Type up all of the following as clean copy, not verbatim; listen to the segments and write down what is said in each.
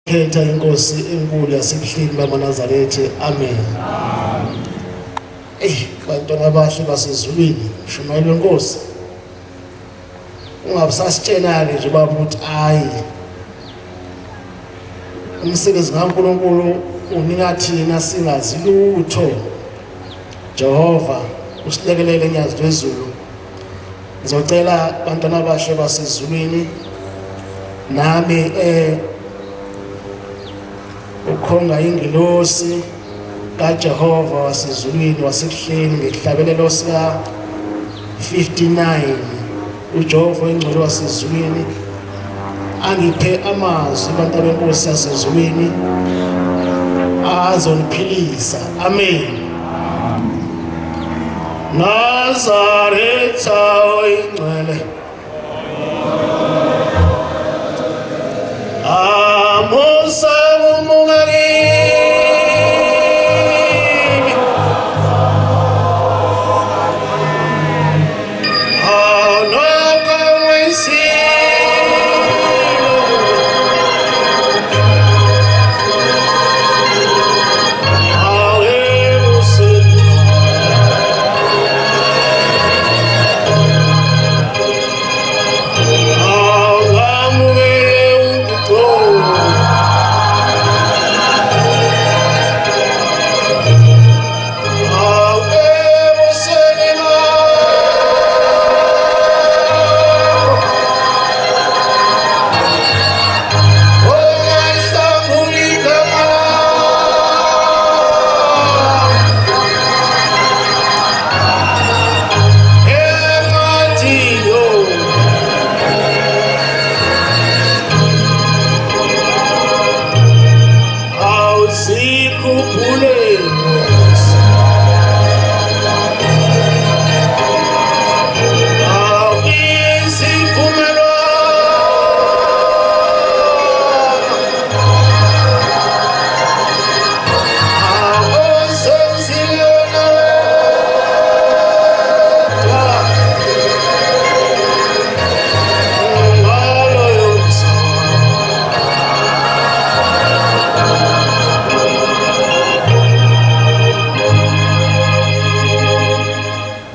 Khetha inkosi enkulu yasebuhleni bamaNazaretha. Amen. Ey, bantwana abahle basezulwini, mshumayeli wenkosi. Ungabusasitshela-ke nje baba ukuthi ayi umsebenzi kaNkulunkulu unika thina singazi lutho. Jehova usilekelele nyazi lwezulu. Ngizocela bantwana abahle basezulwini nami eh ukhonga ingilosi kaJehova wasezulwini wasebuhleni ngehlabelelo sika 59 uJehova oyingcwele wasezulwini angiphe amazwi bantu benkosi yasezulwini azoniphilisa amen Nazaretha oyingcwele Amusa kumuka kimi Awunokho ngisilo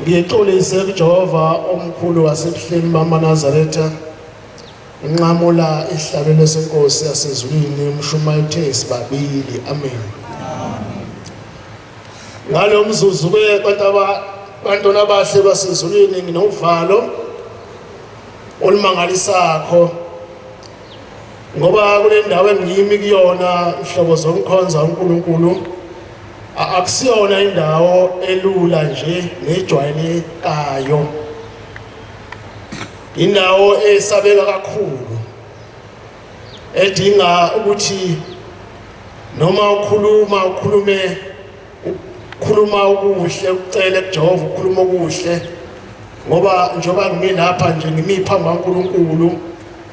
Ngixolise kuJehova omkhulu wasebuhleni bamaNazaretha Nqamula isihlabelo senkosi yasezulwini umshumayeli uthe sibabili amen. Ngalo mzuzu ke bantu abantwana abahle basezulwini nginovalo olumangalisakho ngoba kule ndawo engiyimi kuyona ihlobo zomkhonza uNkulunkulu akusiyona indawo elula nje nejwayelekayo. Indawo esabeka kakhulu edinga ukuthi noma ukhuluma ukhulume ukhuluma okuhle ucele kuJehova ukhuluma okuhle ngoba njengoba ngimi lapha nje ngimi phambi kaNkulunkulu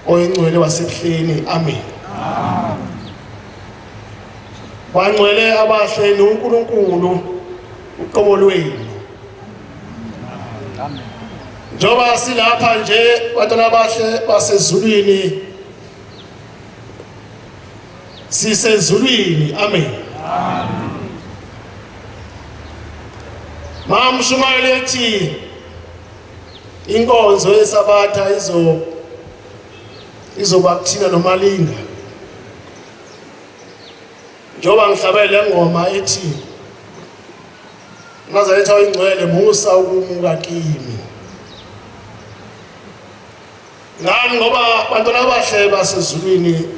oyingcwele wasebuhleni amen bangcwele abahle noNkulunkulu uqobo lwenu Njengoba silapha nje bantwana abahle basezulwini sisezulwini amen. Mamshumayeli ethi inkonzo yesabatha izo izoba kuthina nomalinga njengoba ngihlabele le ngoma ethi Nazaretha oyingcwele musa ukumuka kimi. Ngani ngoba bantwana abahle basezulwini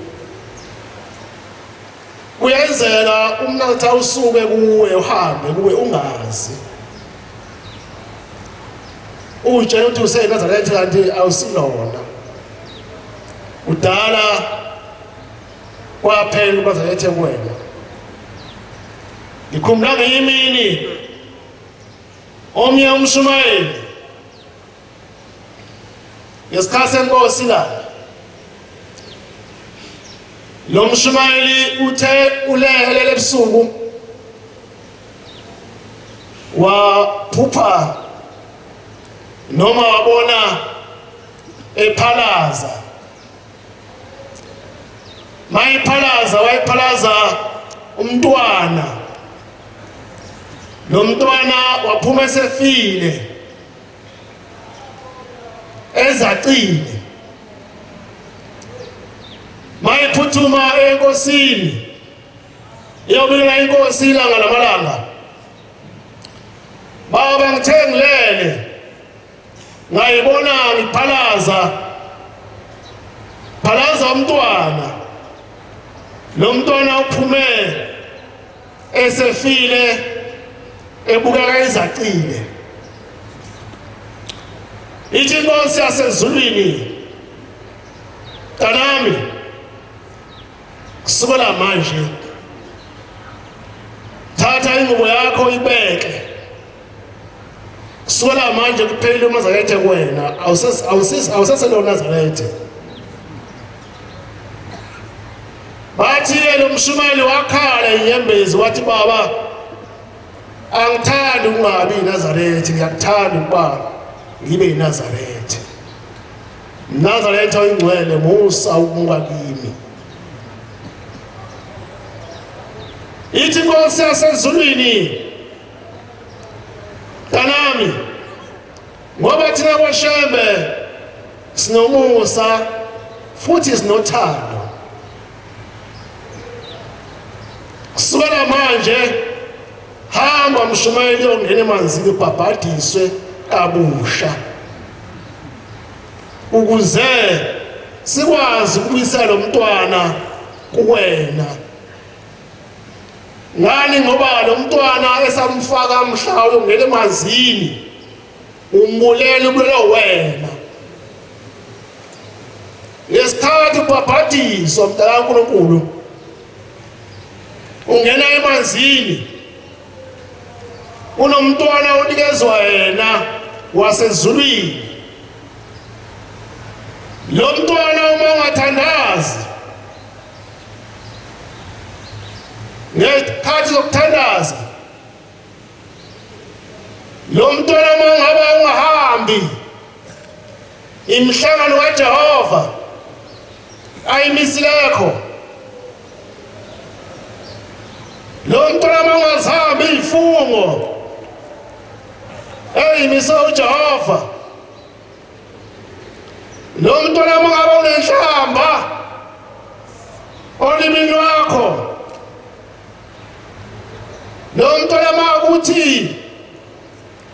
kuyenzeka umnatha usuke kuwe uhambe kuwe ungazi utshela ukuthi usenazaretha kanti awusilona kudala kwaphela unazaretha kuwena Ngikhumbula ngenye imini omnye umshumayeli ngesikhathi senkosi la lo mshumayeli uthe ulele ebusuku waphupha noma wabona ephalaza. Mayiphalaza wayiphalaza umntwana. Lo mntwana waphuma esefile ezacile. Mayiphuthuma enkosini iyobikela inkosi ilanga lamalanga. Baba ngithe ngilele ngayibona ngiphalaza phalaza umntwana lo mntwana uphume esefile ebukeka izacile ithi inkosi yasezulwini kanami kusukela manje thatha ingubo yakho ibeke Kusukela manje kuphelile uMazarethe kuwena, awuseselona Nazarethe. Bathi-ke lo mshumayeli wakhala inyembezi wathi, baba angithandi ukungabi yiNazarethe, ngiyakuthanda ukuba ngibe yiNazarethe. Nazaretha oyingcwele musa ukumuka kimi. Ithi inkosi yasezulwini Mntanami, ngoba thina kwaShembe sinomusa futhi sinothando. Kusukela manje hamba mshumayeli uyongena emanzini ubhabhadiswe kabusha ukuze sikwazi ukubuyisela lo mntwana kuwena. Ngani ngoba lo mntwana esamfaka mhla uyongena emanzini umbulela ubulele wena. Ngesikhathi ubhabhadiswa mntaka kaNkulunkulu ungena emanzini unomntwana onikezwa yena wasezulwini. Lo mntwana uma ungathandazi ngezikhathi zokuthandaza lo mntwana uma ngabe ungahambi imihlangano kaJehova ayimisilekho lo mntwana uma ungazihambi izifungo eyimise uJehova Lo mntwana uma ngabe unenhlamba olimini lwakho, lo mntwana uma ukuthi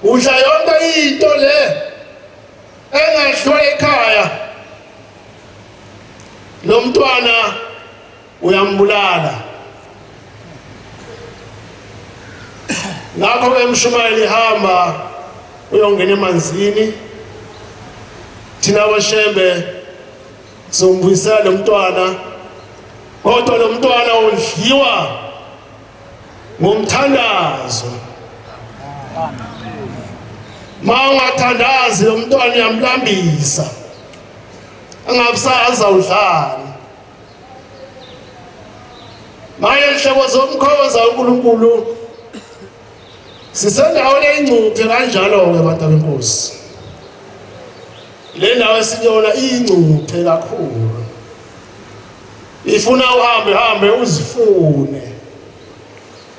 udla yonke into le engadliwa ekhaya, lo mntwana uyambulala. Ngakho-ke mshumayeli hamba uyongena emanzini, thina boShembe sizombuyisela lo mntwana, kodwa lo mntwana udliwa ngomthandazo. Ma ungathandazi lo mntwana uyamlambisa, angabusazi awudlani. Maye nhlobo zomkhoza uNkulunkulu sisendaweni eyingcuphe kanjalo-ke bantu benkosi. Le ndawo esiyona iyingcuphe kakhulu, ifuna uhambe hambe uzifune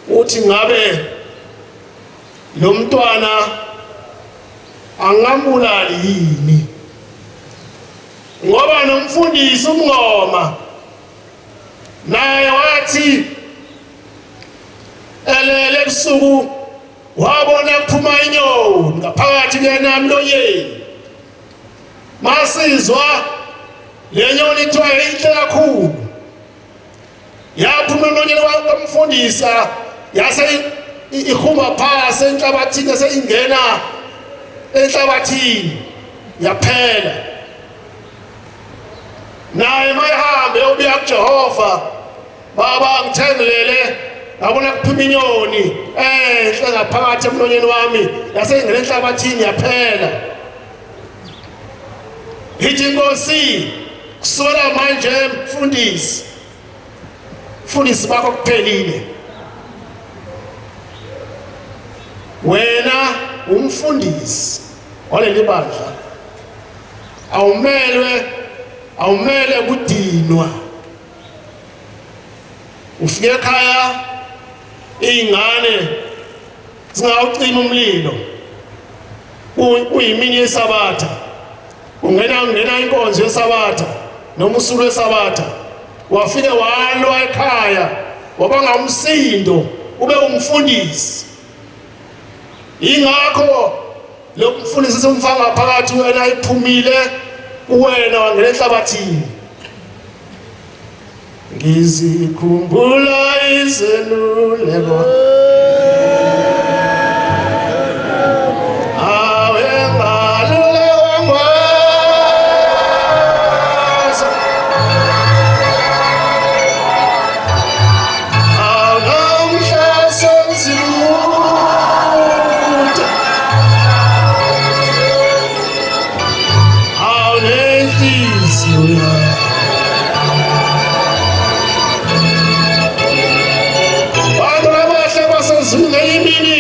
uthi ngabe lo mntwana angambulali yini ngoba nomfundisi umngoma naye wathi elele ebusuku wabona kuphuma inyoni ngaphakathi kuyena emlonyeni masizwa le nyoni ithiwa inhle kakhulu yaphuma emlonyeni kamfundisa yase ihuma phasi enhlabathini yase ingena enhlabathini yaphela naye mayihambe ubuya kuJehova baba ngithengelele ngabona kuphuma inyoni enhle ngaphakathi emlonyeni wami yase ingena enhlabathini yaphela ithi inkosi kusukela manje mfundisi mfundisi bakho kuphelile wena umfundisi waleli bandla awumelwe awumele kudinwa. Ufike ekhaya iy'ngane zingawucima umlilo, kuyimini yeSabatha, ungena ungena inkonzo yeSabatha noma usuku lweSabatha, wafike walwa ekhaya wabanga umsindo, ube umfundisi. Ingakho lo mfundisi simfaka phakathi wena iphumile kuwena wangena enhlabathini. Ngizikhumbula izeluleko awe ngalulekwa ngazo awunamhla senzikude awunenhliziyo yami. Bantu abahle basezulwini ngenye imini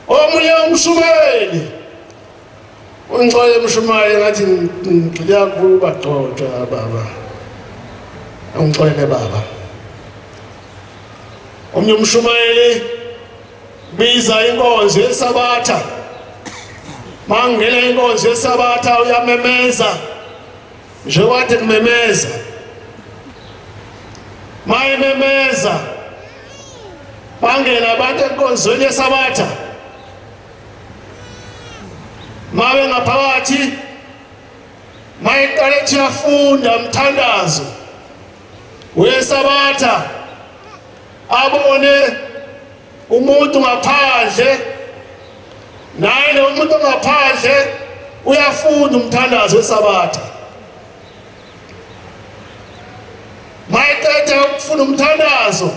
omunye umshumayeli ungixolele mshumayeli ngathi ngigxile kakhulu bagcotshwa baba ungixolele baba omunye umshumayeli biza inkonzo yesabatha mangena inkonzo yesabatha uyamemeza njengoba kade kumemeza mayememeza bangena abantu enkonzweni yesabatha mabe ngaphakathi mayeqala ethi uyafunda umthandazo wesabatha abone umuntu ngaphandle naye lo muntu ongaphandle uyafunda umthandazo wesabatha mayeqeda ukufunda umthandazo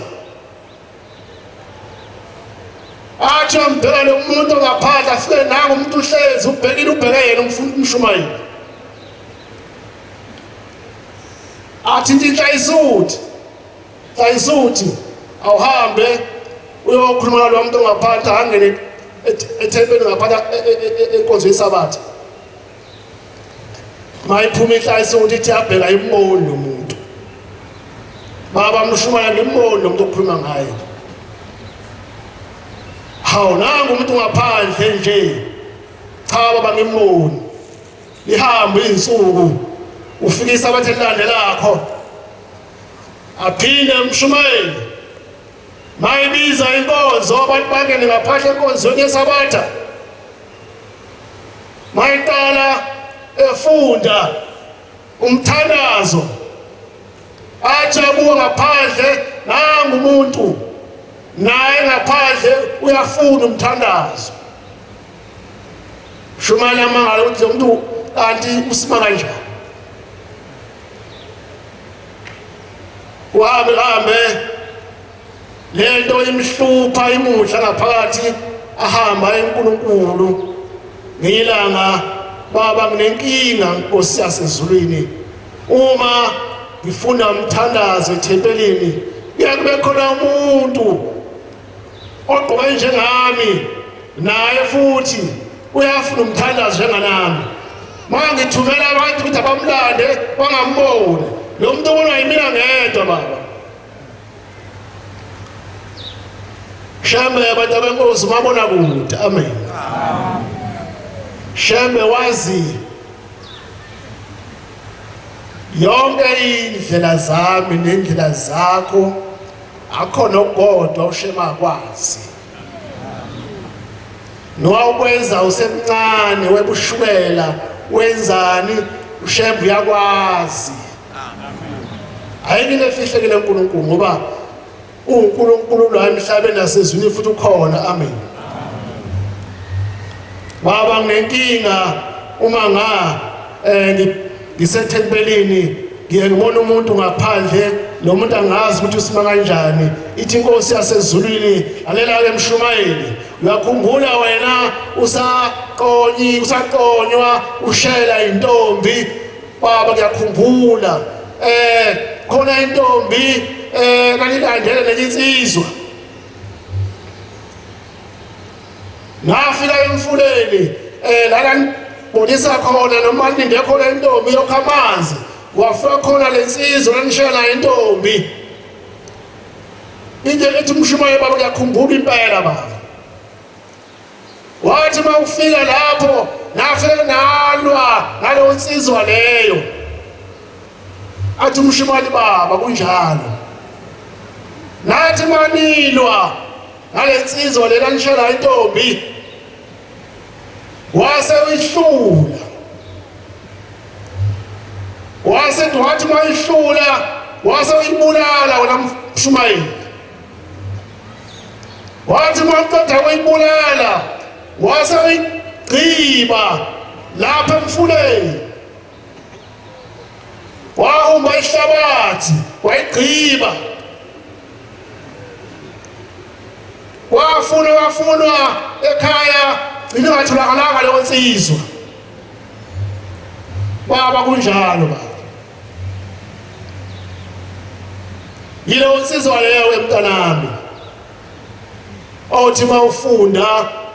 athi ambheka lo muntu ongaphandle afike nangu umuntu uhlezi ubhekile ubheke yena umshumayeli athi into inhlayisuthi Sayisuthi awuhambe uyokhuluma nalowa muntu ongaphansi angene ethempelini ngaphansi enkonzo yesabatha. Mayiphuma inhlayisuthi ithi yabheka imboni lo muntu. Baba mshumayela ngimboni lo muntu okhuluma ngaye. Hawu nangu umuntu ngaphandle nje. Cha baba ngimboni. Lihambe izinsuku ufike isabatha elilandelakho aphinde umshumayeli mayibiza inkonzo abantu bangene ngaphandle enkonzweni yesabatha mayiqala efunda umthandazo athi abuka ngaphandle nangu umuntu naye ngaphandle uyafunda umthandazo shumana amangala ukuthi lo muntu kanti usima kanjani uhambe hambe lento imhlupha imudla ngaphakathi ahamba eNkulunkulu ngilanga baba nginenkinga Nkosi yasezulwini uma ngifunda umthandazo ethempelini kuya kube khona umuntu ogqoke njengami naye futhi uyafuna umthandazo njenganami mangithumela abantu ukuthi abamlande bangamboni lo muntu obonwa yimina ngedwa baba Shembe abantu abenkosi mabona kude amen Shembe wazi yonke indlela zami nendlela zakho akho nokukodwa uShema akwazi nowawukwenza usemncane webushukela wenzani uShembe uyakwazi ayikho into efihlekile uNkulunkulu ngoba uNkulunkulu la emhlabeni nasezwini futhi ukhona amen baba nginenkinga uma nga eh ngisethempelini ngiye ngibona umuntu ngaphandle lo muntu angazi ukuthi usima kanjani ithi inkosi yasezulwini alela-ke mshumayeli uyakhumbula wena usaqonyi usaqonywa ushela intombi baba ngiyakhumbula eh khona intombi eh nanilandela nenye insizwa ngafika emfuleni eh lana ngibonisa khona noma nilinde khona intombi yokha amanzi wafika khona lensizwa nanishela intombi. Into ethi umshumayeli baba uyakhumbula impela baba. Wathi uma ufika lapho nafike nalwa naleyo nsizwa leyo. Athi umshumayeli baba kunjalo. Nathi manilwa ngale nsizwa lela nishela intombi wase uyihlula wase wathi uma uyihlula wase uyibulala wena mshumayeli wathi uma uqeda kuyibulala wase uyigqiba lapha emfuleni wahumba ihlabathi wayigqiba wafuna wafunwa ekhaya gcina ingatholakalanga leyo nsizwa baba kunjalo baba yileyo nsizwa leyo emntanami othi uma ufunda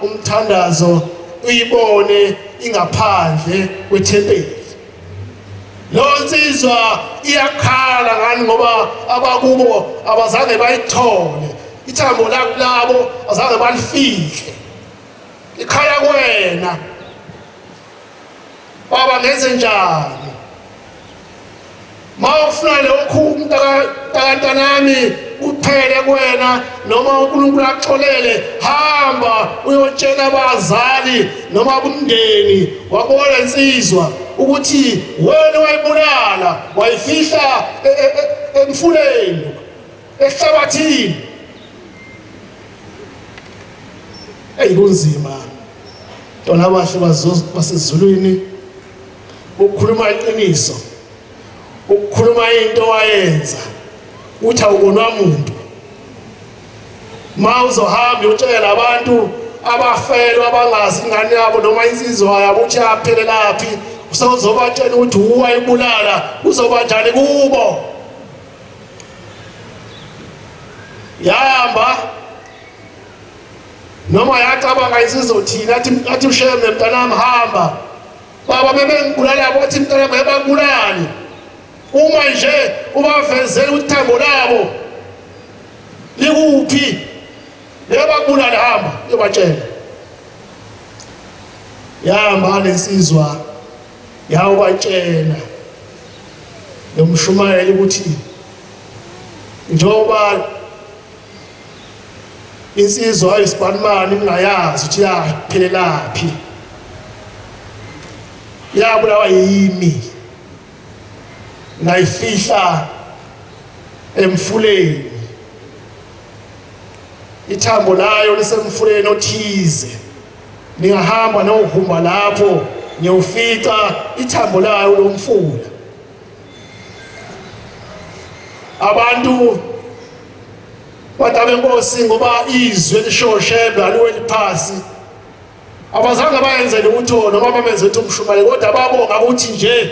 umthandazo uyibone ingaphandle kwethempeli lo nsizwa iyakhala ngani ngoba abakubo abazange bayithole ithambo labo azange balifihle ikhala kuwena Baba ngenze njani? Mawufuna lokhu mntakantanami kuphele kuwena noma uNkulunkulu akuxolele hamba uyotshela abazali noma kumndeni wabona insizwa ukuthi wena wayibulala wayifihla e, e, e, emfuleni ehlabathini eyi kunzima Ntwana abahle basezulwini ukukhuluma iqiniso ukukhuluma into wayenza uthi awubonwa muntu ma uzohamba uyotshela abantu abafelwa abangazi ingane yabo noma insizwa yabo ukuthi yaphelelaphi usewuzobatshela ukuthi uwayibulala uzoba njani kubo yahamba noma yacabanga isizothini athi athi ushembe mntanami hamba baba bebengibulala bothi mntanami ebakubulali uma nje ubavezela uthambo labo likuphi bebakubulala hamba yobatshela yahamba lensizwa yawubatshela lo mshumayeli ukuthi njengoba insizwa ayisibanimani ningayazi ukuthi yaphelelaphi yabulawa yimi ngayifihla emfuleni ithambo layo lisemfuleni othize ningahamba nohumba lapho niyofika ithambo layo lomfula abantu Kodwa benkosi ngoba izwi elishoshe aliweli phasi abazange bayenze lutho noma bamenze ukuthi umshumayeli kodwa babonga ukuthi nje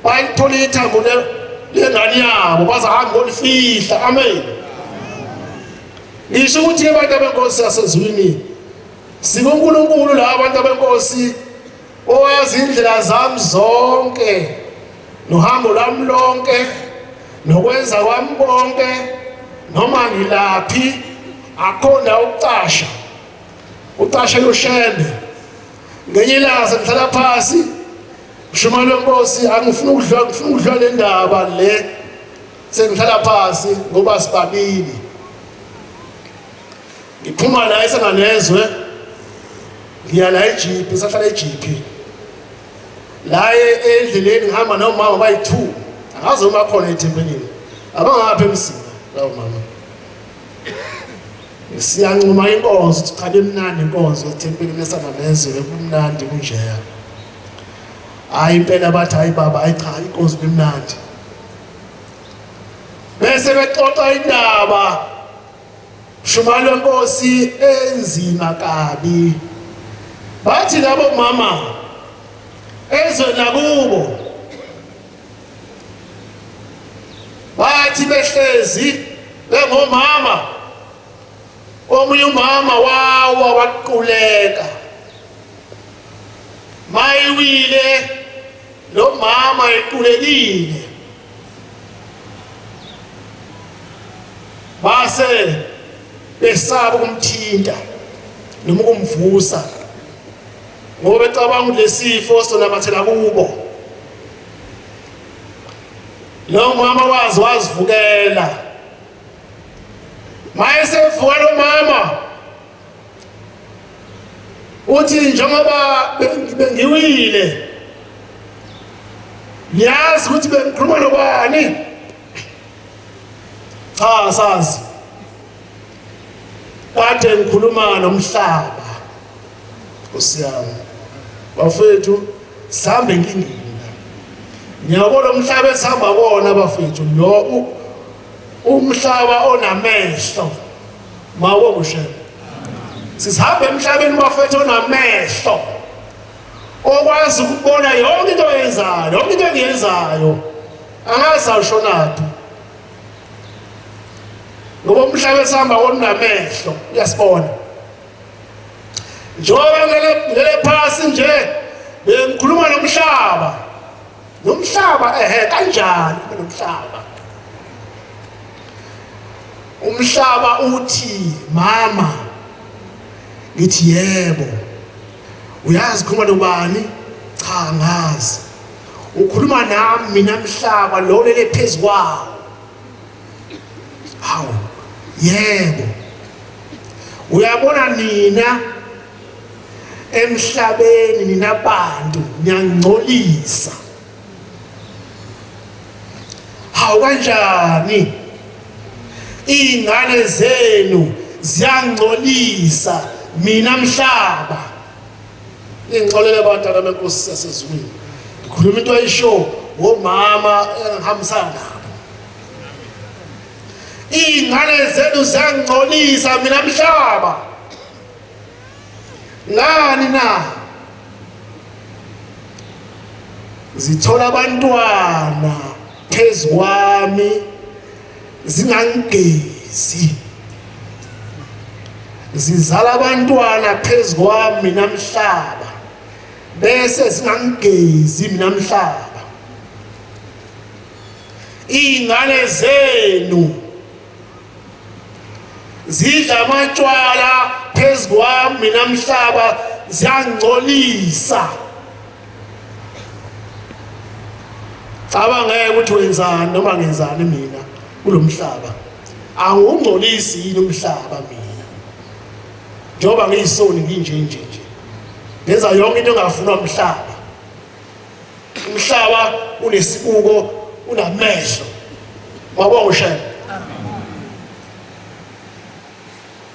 bayithola ithambo lengane yabo bazahamba ngolifihla amen ngisho ukuthi abantu abenkosi yasezulwini sikuNkulunkulu la abantu abenkosi owazi indlela zami zonke nohambo lwami lonke nokwenza kwami konke noma ngilaphi akhona ukucasha ucashela ushembe ngenye ilanga sengihlala phasi mshumane wenkosi angifuni ukudlula ngifuna ukudlula le ndaba le sengihlala phasi ngoba sibabili ngiphuma la esanganezwe ngiya la eJipi sahlala eJipi la endleleni ngihamba nomama bayi-two angazi uma khona ethempelini abangapha emsina lawo mama siyancuma inkonzo ukuthi cha bemnandi inkonzo ethempelini esanganezwe kumnandi kunjeya hhayi impela bathi hhayi baba hhayi cha inkonzo bemnandi bese bexoxa indaba Shumalo wenkosi enzima kabi. Bathi labo mama ezweni lakubo bathi behlezi bengomama omunye umama wawa waquleka mayiwile lo mama equlekile. Base besaba ukumthinta noma ukumvusa ngoba becabanga ukuthi lesifo sonamathela kubo. Lo mama wazi wazivukela. Mayesevuka lo mama uthi njengoba bengiwile ngiyazi ukuthi bengikhuluma nobani. Cha, sazi kade ngikhuluma nomhlaba. Nkosi yami bafethu, sihambe enkingeni ngiyabona umhlaba esihamba kona bafethu, lo umhlaba onamehlo mawokushe sisihamba emhlabeni bafethu onamehlo okwazi ukubona yonke into oyenzayo, yonke into engiyenzayo. Angazi awushonaphi ngoba umhlaba esihamba konamehlo uyasibona. Njengoba ngele phasi nje bengikhuluma nomhlaba, nomhlaba ehe kanjani nomhlaba? Umhlaba uthi mama, ngithi yebo. Uyazi khuluma nobani? Cha, ngazi. Ukhuluma nami mina mhlaba lo lele phezu kwawo. Hawu, yebo. Uyabona nina emhlabeni, nina bantu niyangcolisa. Hawu, kanjani? Iy'ngane zenu ziyangcolisa mina mhlaba. Ningixolele bantwana benkosi yasezulwini, ngikhuluma into ayisho womama engihambisana nabo. Iy'ngane zenu ziyangcolisa mina mhlaba. Ngani na? Zithola abantwana phezu kwami zingangigezi, zizala abantwana phezu kwami mina mhlaba bese zingangigezi mina mhlaba. Iy'ngane zenu zidla amatshwala phezu kwami mina mhlaba, ziyangcolisa. Cabangeke ukuthi wenzani noma ngenzani mina kulomhlaba. Angiwungcolisi yini umhlaba mina? Njengoba ngiyisoni nginje nje nje, ngenza yonke into engafunwa umhlaba. Umhlaba unesibuko, unamehlo. Wabonga uShembe.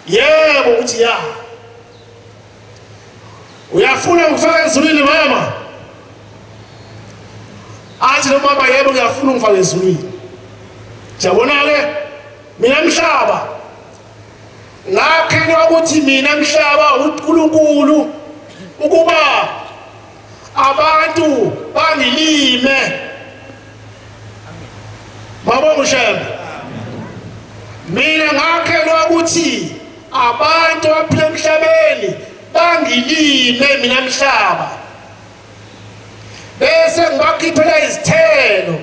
Yebo, uthi ya. Uyafuna ngifake ezulwini mama? Athi lo mama, yebo ngiyafuna ungifake ezulwini. Siyabona ke mina mhlaba ngakhelwa ukuthi mina mhlaba uNkulunkulu ukuba abantu bangilime. Mabonga uShembe. Mina ngakhelwa ukuthi abantu abaphila emhlabeni bangilime mina mhlaba, bese ngibakhiphela izithelo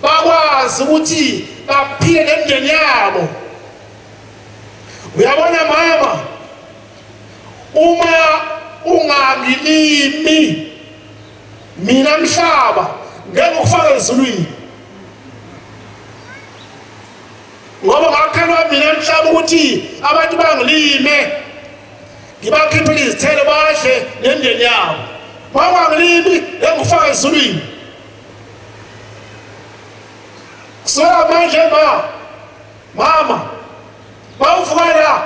bakwazi ukuthi baphile nemindeni yabo. Uyabona mama, uma ungangilimi mina mhlaba ngeke ukufake ezulwini, ngoba ngakhelwa mina emhlaba ukuthi abantu bangilime ngibakhiphele izithelo badle nemindeni yabo. Mawangilimi engikufaka ezulwini. Kusukela manje ma mama mawuvuka la,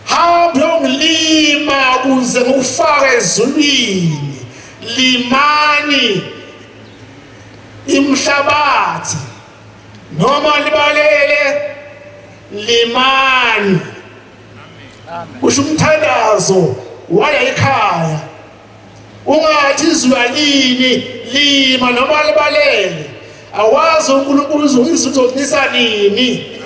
hamba uyongilima ukuze ngikufake ezulwini. Limani imhlabathi noma libalele, limani. Kusho umthandazo waya ekhaya, ungathi izulu alini, lima noma libalele. Awazi uNkulunkulu uzokunisa nini.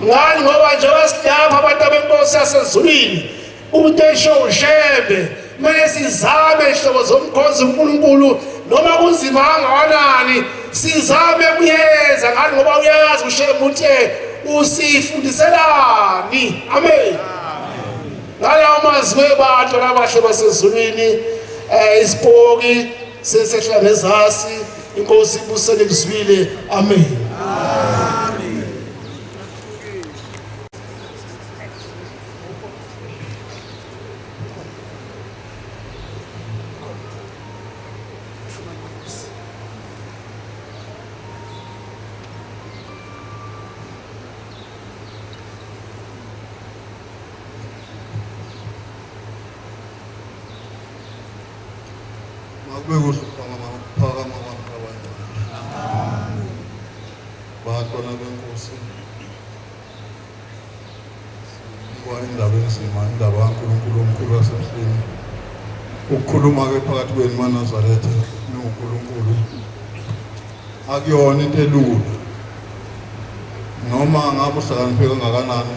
Ngani? Ngoba njengoba silapha abantu abenkosi yasezulwini, umuntu esho uShembe, kumele sizame ihlobo zomkhonzi uNkulunkulu noma kunzima kangakanani, sizame kuyenza. Ngani? Ngoba uyazi. Uyazi uShembe uthe usifundiselani. Amen. Ngalawo mazwi abantu abahle basezulwini, isipoki sesehla ngezasi, inkosi ibusele kuzwile. Amen. Amen. Makube kuhle ukuphakama abantu abancane. Bantwana benkosi. Sinikwa indaba enzima, indaba kaNkulunkulu omkhulu wasebuhleni. Ukukhuluma-ke phakathi kwenu maNazaretha ninguNkulunkulu akuyona into elula. Noma ngabe uhlakaniphe kangakanani,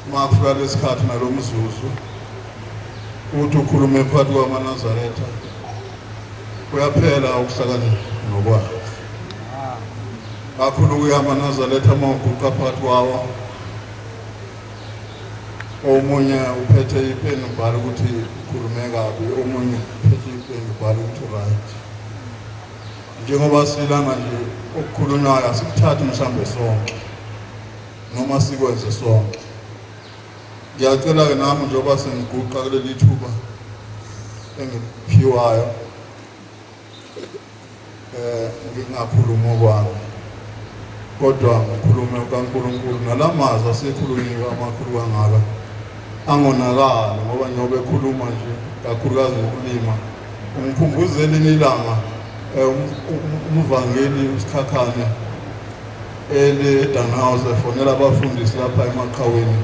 uma kufika lesikhathi nalo mzuzu uthi ukhulume phakathi kwamaNazaretha kuyaphela ukuhlakanipha nokwazi. Kakhulu kuye amaNazaretha uma uguqa phakathi kwawo, omunye uphethe ipeni ubhala ukuthi ukhulume kabi, omunye uphethe ipeni ubhala ukuthi right. Njengoba silana nje okukhulunywayo asikuthathi mhlawumbe sonke noma sikwenze sonke. Ngiyacela-ke nami njengoba sengiguqa kuleli thuba engiphiwayo ngingakhulumi okwami kodwa ngikhulume kaNkulunkulu nalamazwi asekhulunyiwe amakhulu kangaka angonakali ngoba njengoba ekhuluma nje kakhulukazi ngokulima ungikhumbuza elinye ilanga umvangeli uSikhakhane ele eDanhouse efonela abafundisi lapha emaqhaweni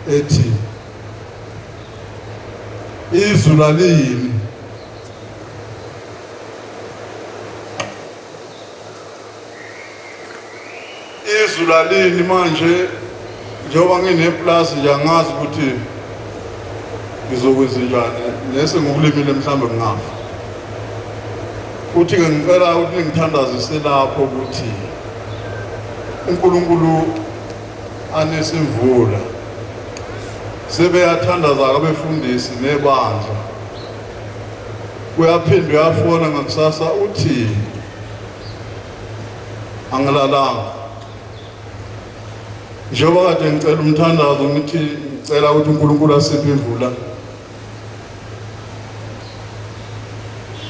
ethi izulu aliyini izulu alini manje njengoba ngineplasi nje angazi ukuthi ngizokwenza njani nese ngokulimile mhlawumbe ngingafa. Uthi-ke ngicela ukuthi ningithandazise lapho ukuthi uNkulunkulu anise imvula. Sebeyathandaza abefundisi nebandla. Uyaphinde uyafona ngakusasa uthi angilalanga. Njengoba kade ngicela umthandazo ngithi ngicela ukuthi uNkulunkulu asiphe imvula.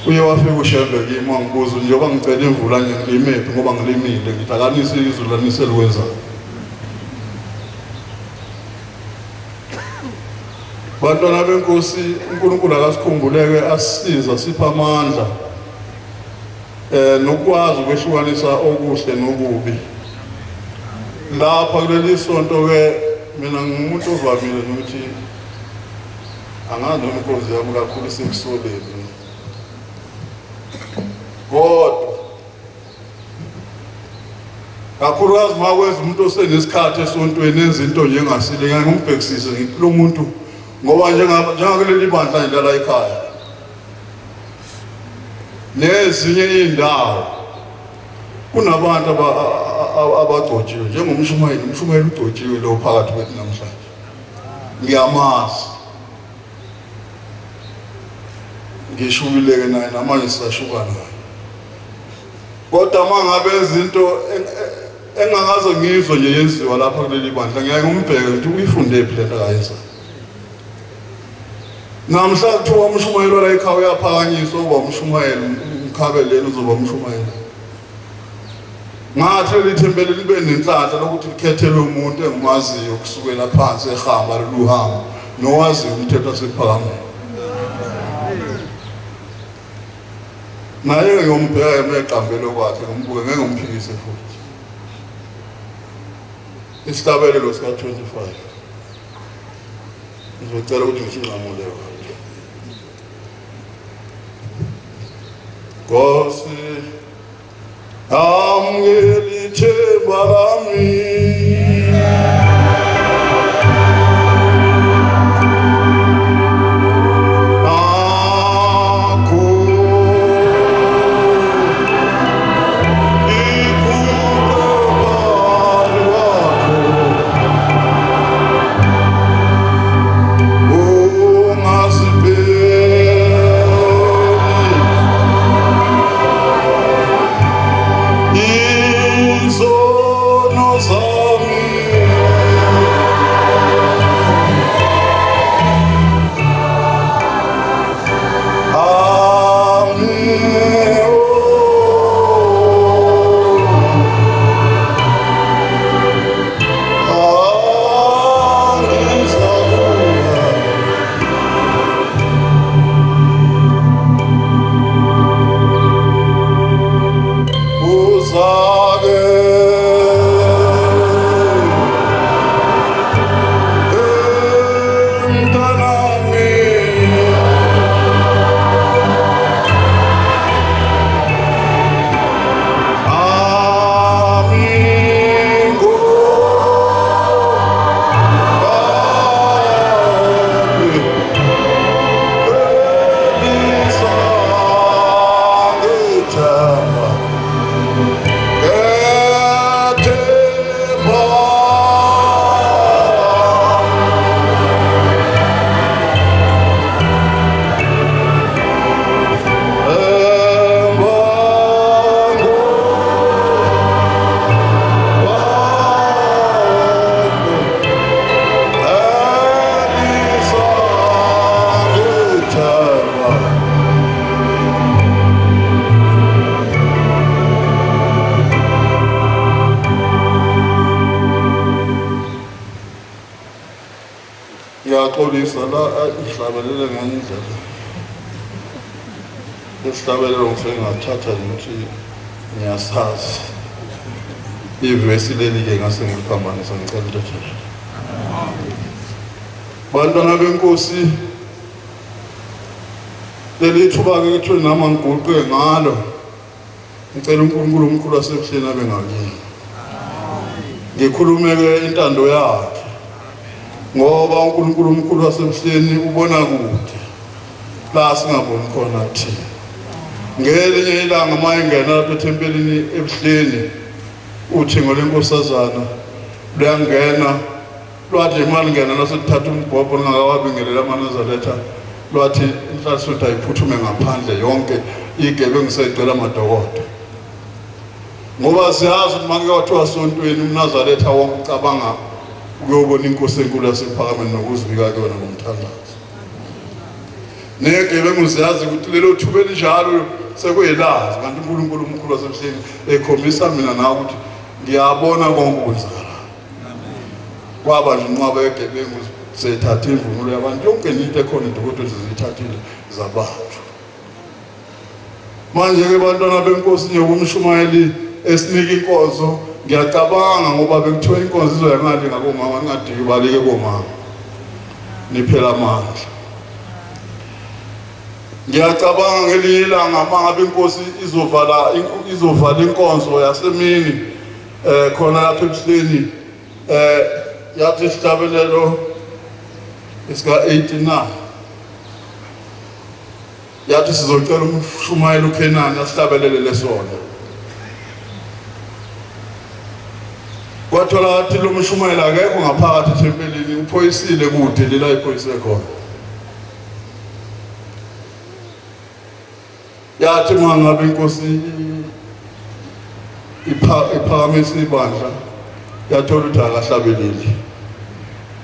Uye wafika uShembe kimi wangibuza njengoba ngicela imvula nje ngilimephi ngoba ngilimile ngithi akanise izulu lanise likwenzani. Bantwana benkosi uNkulunkulu akasikhumbuleke asisize asiphe amandla nokwazi ukwehlukanisa okuhle nokubi. Lapha kuleli sonto ke mina ngingumuntu ovamile nokuthi angazi noma inkonzo yami kakhulu isekusoleni kodwa kakhulukazi uma kwenza umuntu osenesikhathi esontweni enza into nje engasile ngeke ngimbhekisise ngithi lo muntu ngoba njengakuleli bandla nje la ekhaya nezinye iy'ndawo kunabantu abagcotshiwe njengomshumayeli, umshumayeli ugcotshiwe lo phakathi kwethu namhlanje ngiyamazi ngishubile-ke naye namanje sisashuka naye kodwa uma ngabe izinto engakaze ngizwe nje yenziwa lapha kuleli bandla ngiyake ngimbheke ukuthi uyifunde phi lento akayenzayo. Namhla kuthiwa umshumayeli wala ekhaya uyaphakanyiswa uba umshumayeli umkhabe lena uzoba umshumayeli. Ngathi leli thempeli libe nenhlanhla lokuthi likhethelwe umuntu engimaziyo kusukela phansi ehamba lolu hambo nowaziyo umthetho wasephakameni. Naye ngiyombheka emeqambelo kwakhe ngimbuke ngeke ngimphikise futhi. Isihlabelelo sika-25 ngizocela ukuthi ngisinqamule manje. Nkosi amukela ithemba lami. Akho Izono zami. Ngiyaxolisa la ngihlabelele ngenye indlela. Lesihlabelelo ngifike ngathatha nje ukuthi ngiyasazi. Ivesi leli-ke ngase ngiliphambanisa ngicela into. Bantwana benkosi leli thuba-ke kuthiwe nami angiguqe ngalo. Ngicela uNkulunkulu omkhulu wasebuhleni abe ngakini. Ngikhulume-ke intando yakhe ngoba uNkulunkulu omkhulu wasebuhleni ubona kude la singaboni khona thina. Ngelinye ilanga uma engena lapha ethempelini ebuhleni uthingo lenkosazana luyangena lwathi uma lingena lwaseluthatha umbhobho lungakawabingelela amaNazaretha lwathi inhlalasuthi ayiphuthume ngaphandle yonke igebengu seyigcwele amadokodo ngoba siyazi ukuthi uma kuke kwathiwa sontweni umNazaretha wonke ucabanga ukuyobona inkosi enkulu yasephakameni nokuzibika kuyona ngomthandazo negebengu ziyazi ukuthi lelo thuba elinjalo sekuyelazi kanti uNkulunkulu omkhulu wasemhleni ekhombisa mina nawe ukuthi ngiyabona konke okwenzakalayo kwaba nje inqwaba yegebengu seyithatha imvunulo yabantu yonke into ekhona edokotela ziyithathile zabantu manje-ke bantwana benkosi njengokumshumayeli esinika inkonzo ngiyacabanga ngoba bekuthiwa inkonzo izoya ngale ngakomama ningadiki balike komama niphela amandla ngiyacabanga ngelinye ilanga uma ngabe inkosi izovala izovala inkonzo yasemini eh khona lapha ebuhleni eh yathi isihlabelelo esika 89 yathi sizocela umshumayeli uKhenani asihlabelele lesona kwathola wathi lo mshumayeli akekho ngaphakathi ethempelini uphoyisile kude lela iphoyise khona Yathi uma ngabe inkosi iphakamisa ibandla yathola ukuthi akahlabeleli.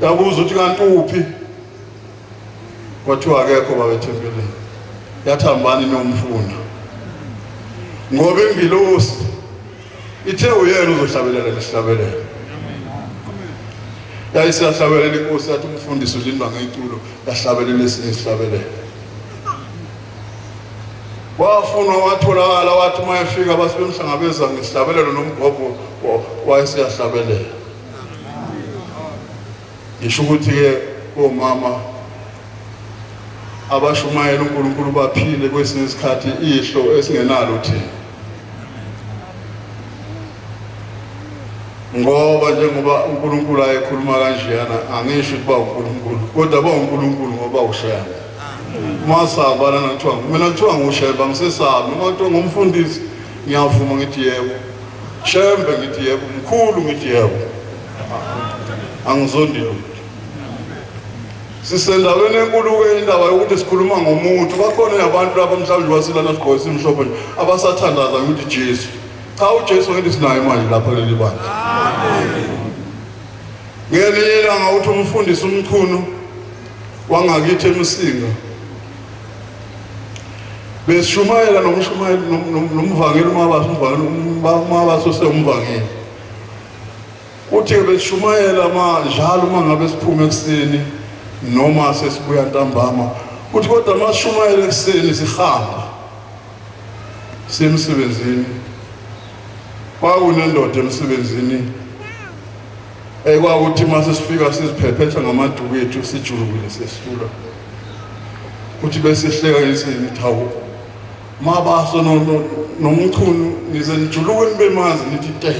Yabuza ukuthi kanti uphi? Kwathiwa akekho baba ethempelini. Yathi hambani niyomfuna. Ngoba ingilosi ithe uyena uzohlabelela lesihlabelelo. Yayisiyahlabelela inkosi yathi umfundisi ulindwa ngeculo yahlabelela esinye isihlabelelo. Wafunwa watholakala wathi uma efika base bemhlangabeza ngesihlabelelo nomgobho wayeseyahlabelela. Ngisho ukuthi-ke komama abashumayela uNkulunkulu baphile kwesinye isikhathi ihlo esingenalo thina. Ngoba njengoba uNkulunkulu ayekhuluma kanjeyana angisho ukuthi ba uNkulunkulu kodwa ba uNkulunkulu ngoba ushayana. Masaba lana kuthiwa mina kuthiwa nguShembe angisesabi noma kuthiwa ngumfundisi ngiyavuma ngithi yebo. Shembe ngithi yebo, mkhulu ngithi yebo. Angizondi lutho. Sisendaweni enkulu-ke indaba yokuthi sikhuluma ngomuntu. Bakhona abantu lapha mhlawumbe wasilana sigqoke simhlophe nje abasathandaza ukuthi Jesu. Cha, uJesu ngithi sinaye manje lapha kuleli bandla. Amen. Ngelinye ilanga uthi umfundisi uMchunu wangakithi eMsinga besishumayela nomshumayeli nomvangeli uMabaso, umvangeli uMabaso usewumvangeli. Uthi besishumayela njalo uma ngabe siphuma ekuseni noma sesibuya ntambama, uthi kodwa uma sishumayela ekuseni sihamba siye emsebenzini, kwakunendoda emsebenzini ekwakuthi uma sesifika siziphephetha ngamaduku ethu sijulukile sesula, uthi besihleka insini, ithi hawu Mabaso noMchunu nize nijuluke nibe manzi nithi te,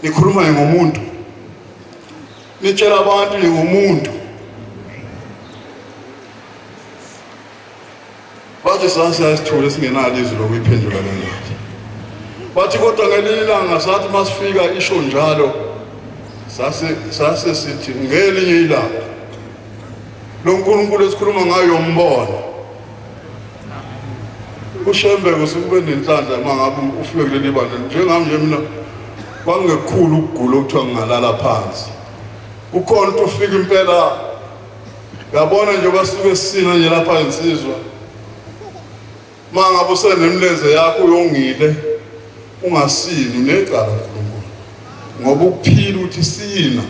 nikhuluma ngomuntu, nitshela abantu ningumuntu. Bathi sasiyasithule singenalo izwi lokuyiphendula le ndoda. Bathi kodwa ngelinye ilanga sathi masifika isho njalo, sase sithi ngelinye ilanga lo nkulunkulu esikhuluma ngayo yombona uShembe kusukube nenhlanhla uma ngabe ufike kuleli bandla. Njengami nje mina kwangekukhulu ukugula okuthiwa ngingalala phansi, kukhona ukuthi ufike impela uyabona nje basuke sisina nje lapha insizwa, uma ngabe usenemilenze yakho uyongile ungasini, unecala uNkulunkulu ngoba ukuphila ukuthi sina.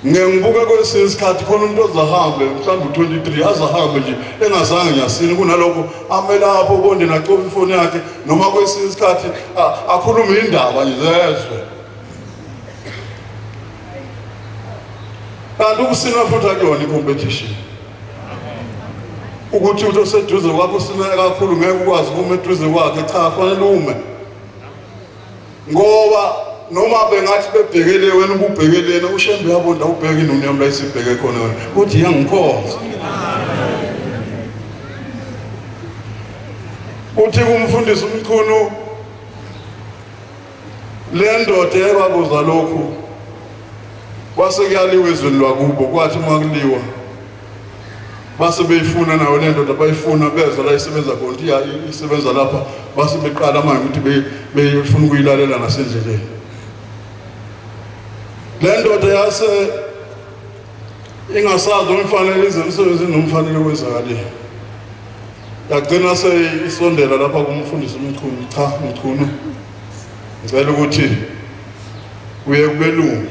Ngeke ngibuke kwesinye isikhathi khona umuntu ozahambe mhlawumbe u-23 azahambe nje engazange ngiyasini, kunalokho ame lapho obondeni acofe ifoni yakhe, noma kwesinye isikhathi akhulume indaba nje zezwe. Kanti ukusina futhi akuyona i-competition, ukuthi uthi oseduze kwakho usina kakhulu ngeke ukwazi ukuma eduze kwakhe. Cha, fanele ume, ngoba noma bengathi bebhekele wena ububhekelena uShembe uyabonda ubheke inoni yami la isibheke khona wena uthi iyangikhonza. Uthi kumfundisi uMchunu le ndoda ebabuza lokhu, kwase kuyaliwa ezweni lwakubo. Kwathi uma kuliwa base beyifuna nayo le ndoda, bayifuna bezwa la isebenza khona ukuthi isebenza lapha, base beqala manje ukuthi beyifuna ukuyilalela nasendleleni. Le ndoda yase ingasazi umfanele ize emsebenzini nomfanele kwenzakaleni, yagcina seyisondela lapha kumfundisi uMchunu. Cha Mchunu, ngicela ukuthi uye kubelungu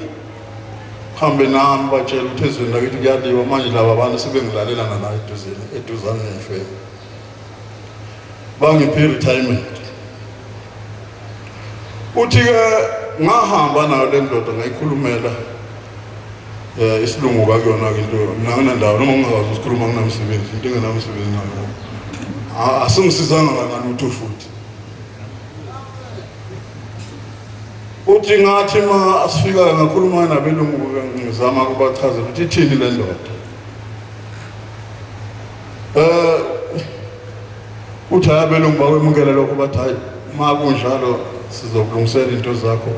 hambe nami, batshela ukuthi ezweni lakithi kuyaliwa manje, laba bantu sebengilalela nala eduzeni eduzane nefemu, bangiphe i-retirement. Uthi-ke ngahamba nayo le ndoda ngayikhulumela isilungu kakuyona-ke into mina nginandawo noma ngingakwazi ukusikhuluma, nginamsebenzi into engenamsebenzi nayo asingisizanga ngalutho futhi. Uthi ngathi ma asifika ngakhuluma nabelungu ngizama ukubachazela ukuthi ithini le ndoda. Uthi hayi, abelungu bakwemukela lokho, bathi hayi ma kunjalo sizokulungisela into zakho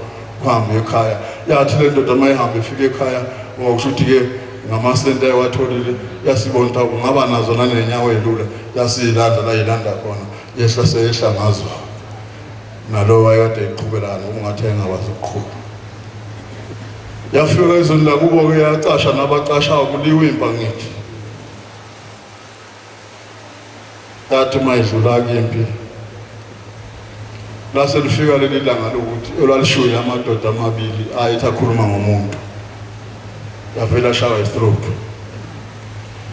uhambe ekhaya. Yathi le ndoda uma ihambe ifike ekhaya, ngokusho ukuthi-ke ngamasenti ayewatholile yasibona ukuthi kungaba nazo nanenyawo elula, yasiyilanda la yilanda khona, yehla seyehla ngazo nalowo wayekade eqhubelana ungathi engakwazi ukuqhuba. Yafika ezweni lakubo-ke yacasha nabacashayo, kuliwa impa ngithi. Yathi uma idlula kimpi lase lifika leli langa lokuthi olwalishuye amadoda amabili ayethi akhuluma ngomuntu, yavela ashawa i-stroke,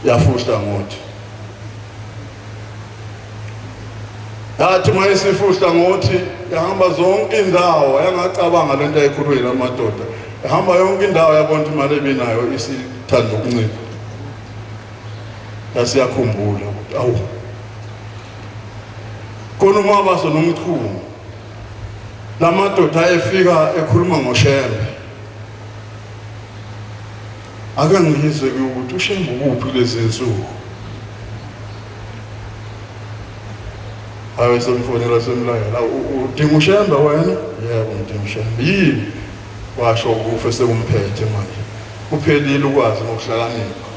yafuhla ngothi. Yathi uma isifuhla ngothi yahamba zonke indawo, yangacabanga lento ayikhuluyela amadoda, yahamba yonke indawo yabona ukuthi imali ebinayo isithanda ukuncipha. Yasiyakhumbula ukuthi awu khona uMabaso noMchunu, lamadoda ayefika ekhuluma ngoShembe, ake ngizwe ke ukuthi uShembe ukuphi kulezi nsuku. Hayi, semfonela semlayela, udinga uShembe wena? Yebo, ngidinga uShembe. Yini? Washo ukufa sekumphethe manje, kuphelile ukwazi ngokuhlakanipha.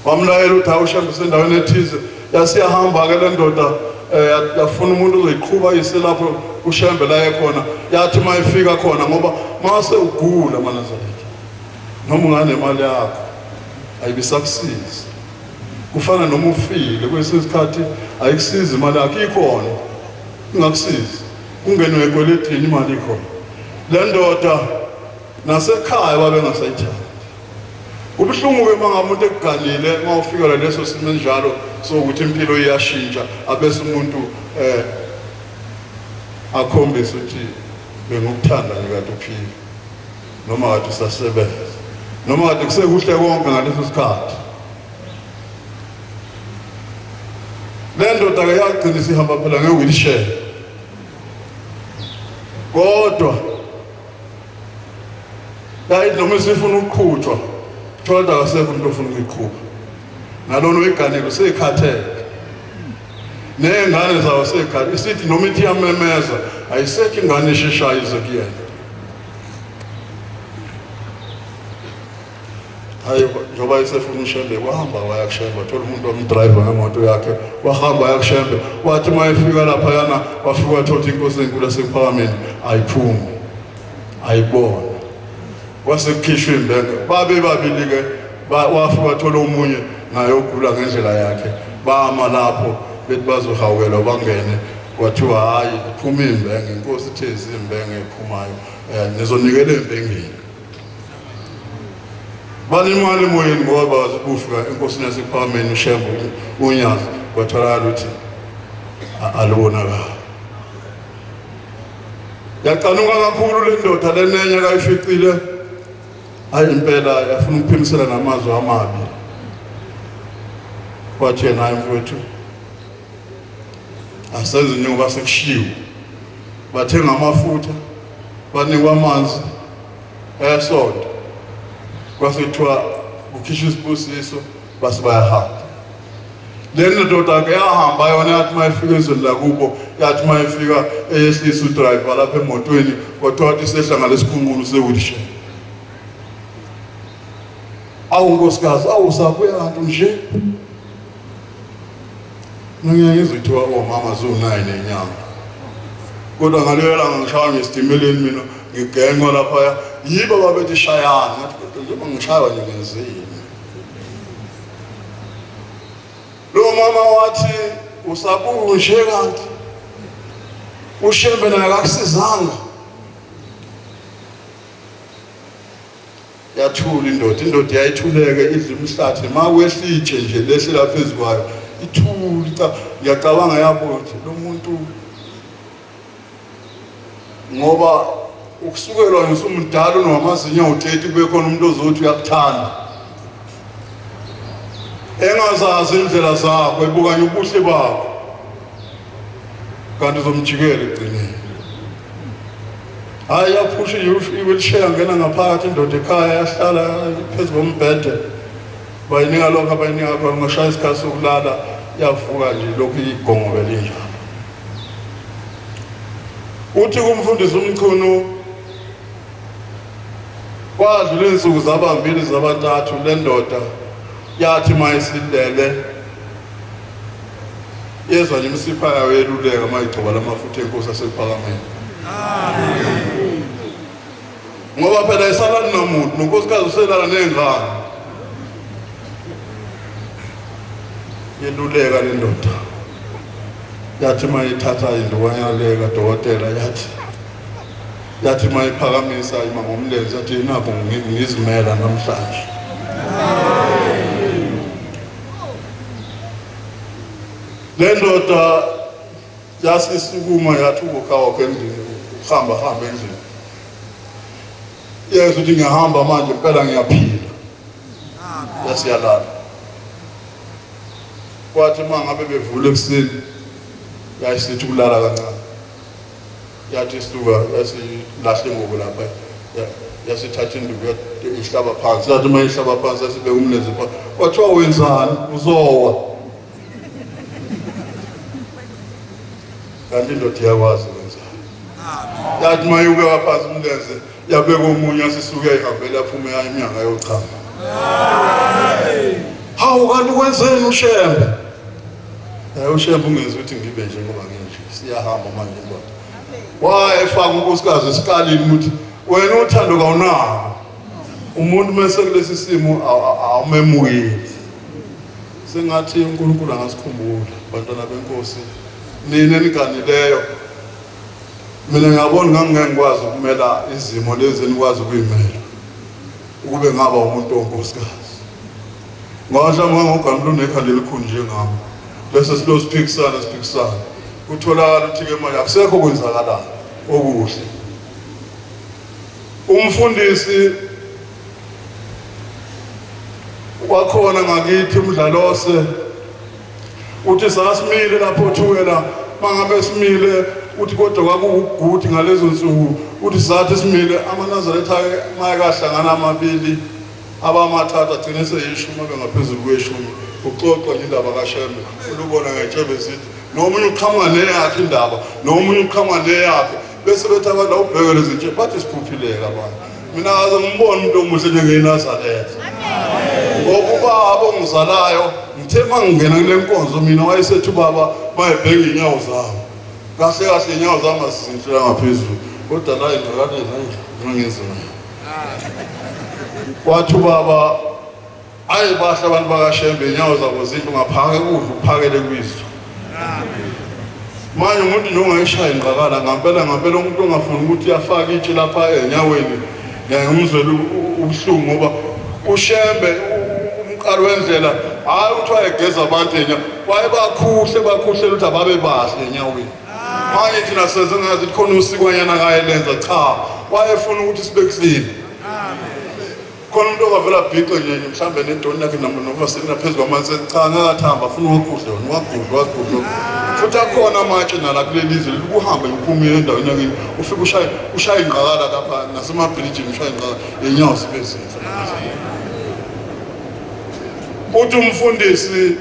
Wamlayela ukuthi hawu, uShembe usendaweni ethize. Yasiyahamba-ke le ndoda. Yafuna umuntu ozoyiqhuba ise lapho uShembe la ekhona. Yathi uma ifika khona, ngoba mase ugula manazaretha, noma unganemali yakho ayibisakusiza, kufana noma ufile kwesinye isikhathi ayikusizi imali yakho, ikhona ingakusizi, kungenwe ekweletini imali ikhona. Le ndoda nasekhaya babengasayithandi. Kubuhlungu-ke uma ngabe umuntu ekuganile, uma ufikela leso simo enjalo sokuthi impilo iyashintsha, abese umuntu akhombise ukuthi bengikuthanda nje kade uphila, noma kade usasebenza, noma kade kusekuhle konke ngaleso sikhathi. Le ndoda-ke yagcina isihamba phela nge-wheelchair, kodwa yayithi noma isifuna ukuqhutshwa thola ukuthi akasekho umuntu ofuna ukuyiqhuba, nalona oyiganile useyikhathele, ney'ngane zawo seyikhathele, isithi noma ithi iyamemeza ayisekho ingane esheshayo ize kuyena. Hayi, njengoba esefuna uShembe, wahamba waya kuShembe, wathola umuntu wamdrayiva ngemoto yakhe, wahamba waya kuShembe. Wathi uma efika laphayana, wafika wathola ukuthi inkosi enkulu yaseKuphakameni ayiphumi, ayibona. Kwase kukhishwa imbenge, babe babili-ke, wafika wathola omunye naye ogula ngendlela yakhe, bama lapho bethi bazohawukelwa bangene, kwathiwa hhayi, iphuma imbenge, inkosi ithe izimbenge ephumayo, nizonikela embengeni. Balimala emoyeni ngoba bazi ukufika enkosini yaseKuphakameni uShembe uNyazi, kwatholakala ukuthi alubonakali. Yacanuka kakhulu le ndoda lenenye kayificile, hayi impela yafuna ukuphimisela namazwi amabi. Kwathi yena, hayi mfowethu, asenze njengoba sekushiwo. Bathenga amafutha, banikwa amanzi esonto, kwase kuthiwa kukhishwa isibusiso, base bayahamba. Le ndoda-ke yahamba yona, yathi uma ifika ezweni lakubo, yathi uma ifika eyehlisa udrayiva lapha emotweni, kwathiwa wathi isehla ngalesikhunqulu se-wheelchair. Awu nkosikazi, awu sabuya kanti nje. Ngiye ngizwe kuthiwa omama ziwu-9 enyanga, kodwa ngaleyo langa ngishaywa ngesitimeleni mina, ngigenqwa laphaya yibo babethi shayani. Ngathi kodwa njengoba ngishaywa nje ngenzeni? Lo mama wathi usabuka nje kanti uShembe naye akakusizanga. Yathula indoda, indoda yayithuleke idla imihlathi, ma kwehla itshe nje lehlela phezu kwayo ithule. Cha, ngiyacabanga yabona ukuthi lo muntu, ngoba ukusukelwa nje usumdala unowamazinyo awu-30, kube khona umuntu ozothi uyakuthanda engazazi indlela zakho, ebukanye ubuhle bakho, kanti uzomjikela ekugcineni. Hhayi, yaphusha i-wheelchair, ngena ngaphakathi indoda ekhaya, yahlala phezu kombhede, bayinika lokho abayinika khona. Ngashaya isikhathi sokulala, yavuka nje lokhu igongobe linjalo. Uthi kumfundisi uMchunu, kwadlula iy'nsuku zabambili zabantathu, le ndoda yathi uma isilele yezwa nje imisipha yayo yeluleka uma igcoba lamafutha enkosi aseKuphakameni, ngoba phela isalali namuntu, nonkosikazi uselala ney'ngane. Yeluleka le ndoda, yathi uma ithatha indukwana le kadokotela, yathi uma iphakamisa ima ngomlenze, yathi nakho ngizimela namhlanje. Le ndoda yasisukuma, yathi ukukha endlini, ukuhamba hamba endlini, yezwa ukuthi ngiyahamba manje impela, ngiyaphila. Yasiyalala. Kwathi uma ngabe bevula ekuseni, yayisithi ukulala kancane, yathi isuka yasilahle ingubo lapha, yasithatha induku ihlaba phansi. Yathi uma ihlaba phansi, yasibeka umlenze phansi. Kwathiwa wenzani, uzowa? Kanti indoda iyakwazi kwenzani. Yathi uma iwubeka phansi umlenze, yabeka omunye, asisuke yayihambela, yaphume yayo inyanga yochama. Hawu, kanti kwenzeni uShembe? UShembe ungenza ukuthi ngibe nje ngoba nginje. Siyahamba manje indoda. Wayefaka unkosikazi esikalini ukuthi wena uthando kawunalo. Umuntu mese kulesi simo awumemukeli. Sengathi uNkulunkulu angasikhumbula bantwana benkosi nina eniganileyo. Mina ngiyabona ngangingeke ngikwazi ukumela izimo lezi enikwazi ukuyimela. Ukube ngaba umuntu onkosikazi. Ngoba mhlawumbe ngangogama unekhanda elikhulu njengami. Bese silo siphikisana siphikisana. Kutholakala ukuthi ke manje akusekho kwenzakalayo okuhle. Umfundisi wakhona ngakithi uMdlalose uthi sasimile lapho Thukela mangabe simile uthi kodwa kwakuwuguthi ngalezo nsuku uthi sathi simile amaNazaretha mayekahlangana amabili abamathathu agcine seyishumi abe ngaphezulu kweshumi kuxoxwa nje indaba kaShembe ulubona ngetshebe zithi nomunye uqhamuka neyakhe indaba nomunye uqhamuka neyakhe bese bethi abantu awubheke lezi nje bathi siphuphileke abantu mina kaze ngibone umuntu omuhle njengeNazaretha ngoba ubaba ongizalayo ngithe uma ngingena kule nkonzo mina wayesethi ubaba mayebheka iy'nyawo zami kahle kahle iy'nyawo zami azizinhle ngaphezulu kodwa la ingqakaleni ayi ngangenzima wathi ubaba ayi bahle abantu bakashembe inyawo zabo zinhle ungaphaka ukudla uphakele kwizwe manje umuntu nje ongayishaya ingqakala ngampela ngampela umuntu ongafuni ukuthi afake itshe lapha enyaweni ngiyangimzwela ubuhlungu ngoba ushembe umqalo wendlela hhayi ukuthi wayegeza abantu enya wayebakhuhle bakhuhlela ukuthi ababe bahle enyaweni manje thina senze ngazi khona usikwanyana kayelenza cha wayefuna ukuthi sibe clean khona umuntu ongavela abhixe nje mhlawumbe nedoni lakhe noma selina phezu kwamanzi cha ngakathamba afuna uwagudle wona uwagudle uwagudle futhi akhona amatshe nala kuleli zwe kuhambe uphume endaweni yakini ufike ushaye ushaye ingqakala lapha nasemabhirijini ushaye ingqakala yenyawo sibe zinhle uthi umfundisi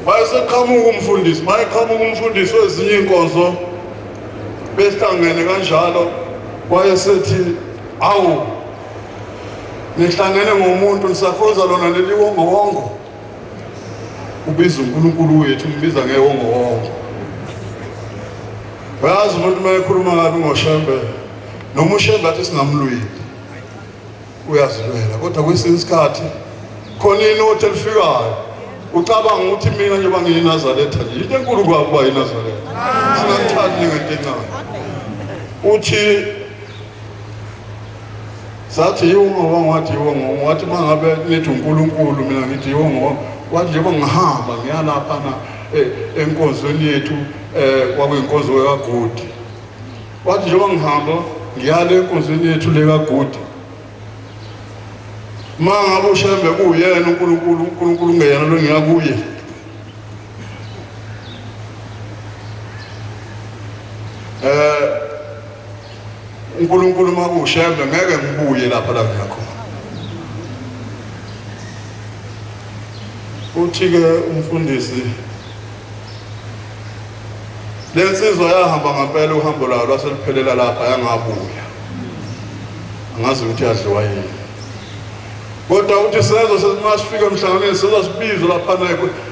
wayeseqhamuka umfundisi mayeqhamuka umfundisi wezinye iy'nkonzo behlangene kanjalo wayesethi awu nihlangene ngomuntu nisakhonza lona leli wongowongo ubiza uNkulunkulu wethu umbiza ngewongowongo uyazi umuntu uma ekhuluma kabi ngoshembe noma ushembe athi singamlwili uyazilwela kodwa kwesinye isikhathi khona inothi elifikayo ucabanga ukuthi mina njengoba ngiyiNazaretha nje into enkulu kwakuba yiNazaretha singangithathi njengento encane uthi sathi yiwo wathi yiwo wathi uma ngabe nithi uNkulunkulu mina ngithi yiwo wathi njengoba ngihamba ngiyalapha na enkonzweni yethu kwakuyinkonzo kaGodi wathi njengoba ngihamba ngiyale enkonzweni yethu le kaGodi uma ngabe uShembe kuwuyena uNkulunkulu uNkulunkulu ungeyena lo ngiya kuye uNkulunkulu uma kuwuShembe ngeke ngibuye lapha la ngiyakhona uthi-ke umfundisi Le nsizwa yahamba ngampela uhambo lwayo lwaseluphelela lapha yangabuya. Angazi ukuthi yadliwa yini. Kodwa uthi sezo semasifika emhlanganweni sezo sibizwe lapha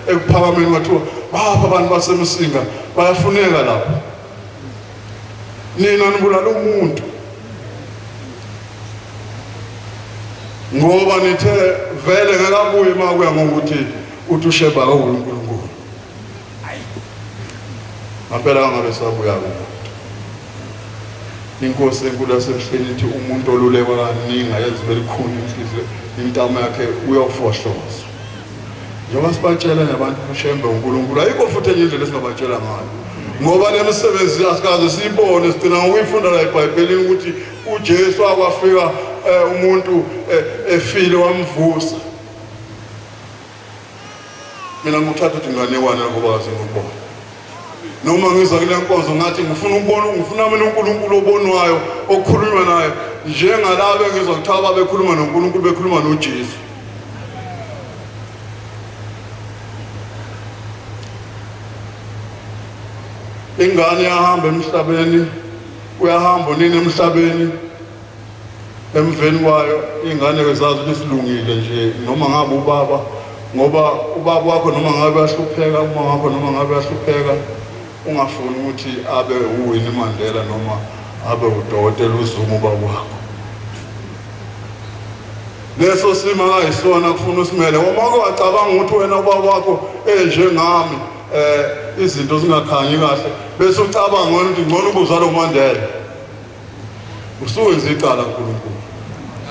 ekuphakameni kwathiwa bapha abantu basemsinga bayafuneka lapha. Nina nibulala umuntu. Ngoba nithe vele ngeke abuye uma kuya ngokuthi uthi uSheba uNkulunkulu. Ngampela angabe sabuya kumuntu. Inkosi enkulu yasemhleni ithi umuntu olulekwa kaningi ayenze belikhulu inhliziyo intamo yakhe uyofohloza. Njengoba sibatshela nabantu uShembe uNkulunkulu ayikho futhi enye indlela esingabatshela ngayo. Ngoba le misebenzi asikaze siyibone sigcina ngokuyifunda la eBhayibhelini ukuthi uJesu akwafika umuntu efile wamvusa. Mina ngikuthatha ukuthi nganekwane ngoba kaze ngikubona. Noma ngiza kule nkonzo ngathi ngifuna ukubona ngifuna mina uNkulunkulu obonwayo okukhulunywa naye njengalabo engizwa kuthiwa babekhuluma noNkulunkulu bekhuluma noJesu. Ingane yahamba emhlabeni uyahamba unini emhlabeni emveni kwayo ingane ke zazi ukuthi silungile nje noma ngabe ubaba Ngoba ubaba wakho noma ngabe uyahlupheka, uma wakho noma ngabe uyahlupheka, ungafuni ukuthi abe uWinnie Mandela noma abe udokotela uZuma ubaba wakho. Leso simo akayisona kufuna usimele uma wacabanga ukuthi wena ubaba wakho enjengami izinto zingakhanyi kahle bese ucabanga wena ukuthi ngcono ubuzala uMandela, usuwenza icala kuNkulunkulu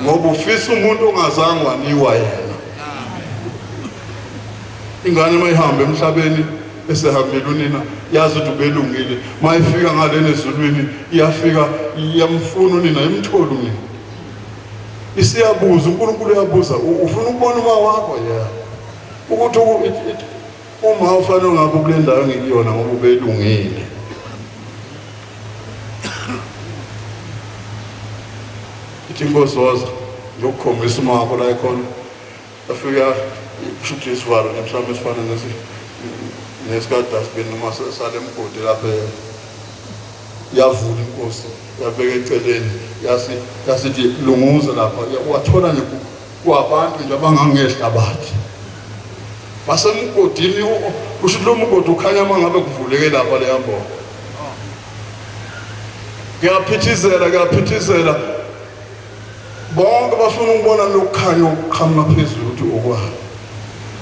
ngoba ufisa umuntu ongazange wanikwa yena. Ingane mayihamba emhlabeni esehambile unina yazi ukuthi ubelungile, mayifika ngalena ezulwini iyafika iyamfuna unina, imthole unina, isiyabuza uNkulunkulu uyabuza, ufuna ukubona uma wakho? Yeah, ukuthi uma ufanele ngabe kule ndawo engikuyona ngoba ubelungile. Ithi inkosi woza ngiyokukhombisa uma wakho la ekhona. Afika kushuthi isivalo nje mhlawumbe esifana nesikadustbin noma sale mgodi lapha. Yavula inkosi yabeka eceleni yasithi lunguza lapha. Wathola nje kwabantu nje abangangehlabathi basemgodini. Kusho lo mgodi ukhanya uma ngabe kuvuleke lapha leya mbobo. Kuyaphithizela, kuyaphithizela, bonke bafuna ukubona lokukhanya okuqhamuka phezulu ukuthi okwani.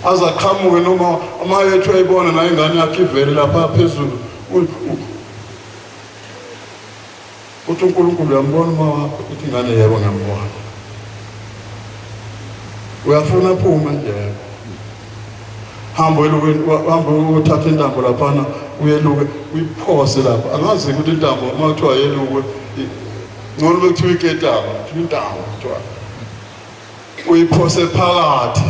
Aze aqhamuke noma amayethu ayibona naye ingane yakhe ivele lapha phezulu. Uthi uNkulunkulu uyambona uma wakho? Ithi ingane yebo ngiyambona. Uyafuna aphume? Yebo. Hamba weluke, hamba uthathe intambo laphana uyeluke uyiphose lapha. Angazi ukuthi intambo uma kuthiwa yelukwe ngcono bekuthiwa iketanga, kuthiwa intambo kuthiwa uyiphose phakathi,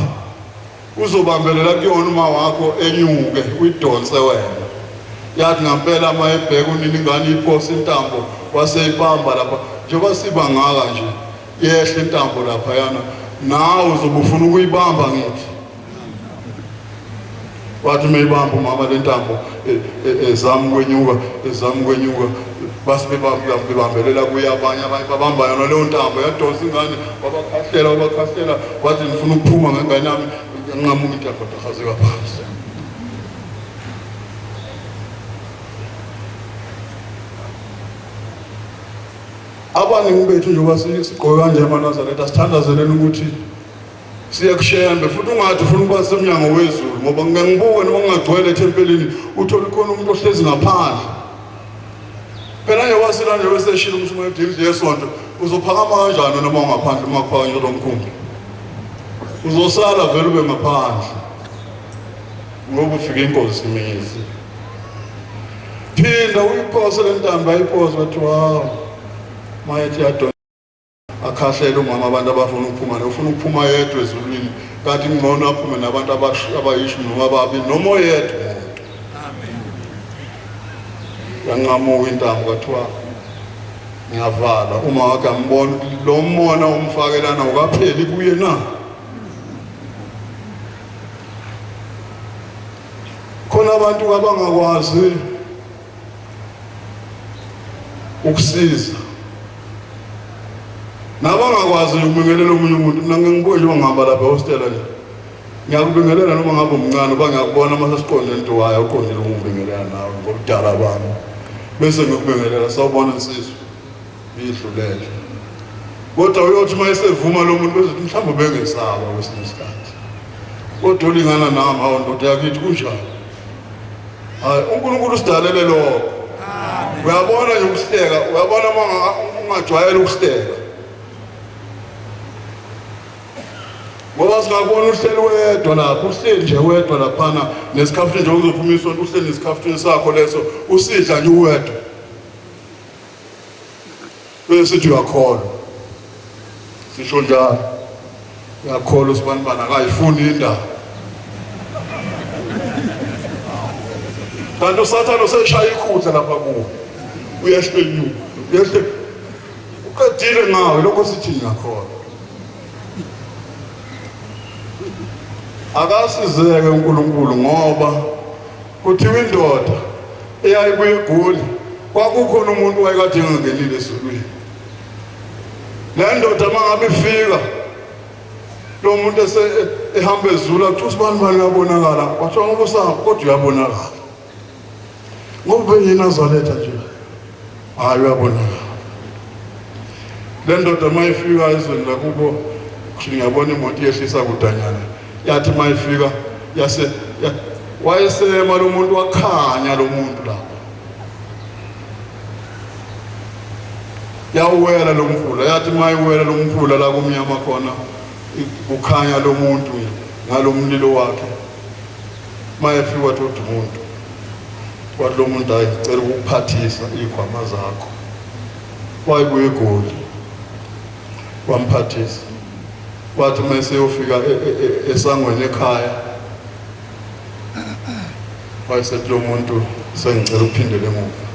uzobambelela kuyona uma wakho enyuke uyidonse wena. Yathi ngampela uma ebheka unini ingane iphose intambo waseyibamba lapha, njengoba siba ngaka nje yehle intambo lapha yana, nawe uzobe ufuna ukuyibamba. Ngithi wathi uma ibamba umama le ntambo ezama ukwenyuka, ezama ukwenyuka, base bebambelela kuye abanye, abanye babamba yona leyo ntambo, yadonsa ingane, wabakhahlela, wabakhahlela, wathi ngifuna ukuphuma ngengane yami, yanqamuka intambo, dahazeka phansi. Abaningi bethu njengoba sigqoke kanje amaNazaretha, sithandazeleni ukuthi siye kuShembe, futhi ungathi ufuna ukuba semnyango wezulu, ngoba ngike ngibuke noma ngingagcwele ethempelini uthole khona umuntu ohlezi ngaphandle. Phela nje wasila nje weseshilo umshumayeli indlu yesonto, uzophakama kanjani noma ungaphandle uma kuphakanyiswa lo mkhumbi? Uzosala vele ube ngaphandle ngoba ufike inkosi imizi. Phinda uyiphose le ntambo, ayiphose, bathi wow, mayethi yadonsa akhahlela umama. Abantu abafuna ukuphuma, ufuna ukuphuma yedwa ezulwini, kanti ngcono aphume nabantu abayishumi noma ababili noma oyedwa umuntu. Yanqamuka intambo, kwathiwa ngiyavala. Uma wakhe ambona lo mona umfakelana ukapheli kuye na khona abantu abangakwazi ukusiza nabangakwazi ukubingelela omunye umuntu. Mina ngibuye njengoba ngihamba lapha ehostela nje, ngiyakubingelela noma ngabe umncane, uba ngiyakubona uma sesiqonde into wayo uqondile ukungibingelela nawe ngobudala bami, bese ngikubingelela, sawubona nsizwa, idlulele. Kodwa uyothi uma esevuma lo muntu bezothi mhlawumbe ubengesaba kwesinye isikhathi, kodwa olingana nami, hawu ndoda yakithi, kunjani? Hayi, uNkulunkulu usidalele lokho. Uyabona nje ukuhleka, uyabona uma ungajwayela ukuhleka, ngoba singakubona uhleli wedwa lapho, uhleli nje wedwa laphana nesikhafuthini nje, uzophuma isonto uhleli nesikhafuthini sakho leso usidla nje uwedwa, bese sithi uyakholwa, sisho njalo, uyakholwa usibanibani akayifuni indaba, kanti uSathane useshaya ikhutha lapha kuwe, uyahlenyuka, uyahle uqedile ngawe. Lokho sithi ngiyakholwa. Akasizeke uNkulunkulu, ngoba kuthiwa indoda eyayibuye eGoli, kwakukhona umuntu wayekade engangenile ezulwini. Le ndoda uma ngabe ifika lo muntu ehamba ezula kuthiwa usibani bani uyabonakala, kwathiwa ngoba usahamba kodwa uyabonakala, ngoba ubeyiNazaretha nje, hhayi uyabonakala. Le ndoda uma ifika ezweni lakubo, ngiyabona imoto iyehlisa kudanyana, yathi uma ifika yase wayesema lo muntu, wakhanya lo muntu lapho, yawuwela lo mfula. Yathi uma iwela lo mfula la kumnyama khona, kukhanya lo muntu ngalo mlilo wakhe. Uma efika wathi uthi umuntu, wathi lo muntu, hayi ngicela ukukuphathisa iy'khwama zakho. Wayibuya eGoli, wamphathisa. Wathi uma eseyofika esangweni ekhaya, wayesethi lo muntu, sengicela ukuphindela emuva.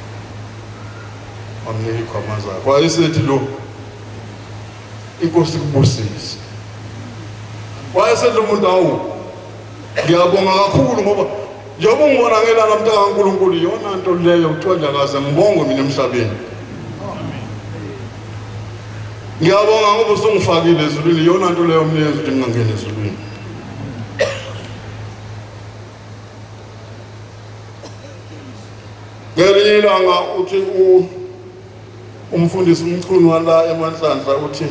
Wamnika iy'khwama zakhe, wayesethi lo, inkosi kubusise. Wayesethi lo muntu, awu ngiyabonga kakhulu ngoba njengoba ungibona ngelala mntaka kaNkulunkulu, iyona nto leyo kuthiwa nje akaze ngibongwe mina emhlabeni. Ngiyabonga ngoba usungifakile ezulwini, iyona nto leyo mina yenza ukuthi ngingangeni ezulwini. Ngelinye ilanga uthi umfundisi uMchunu wala eManhlanhla uthi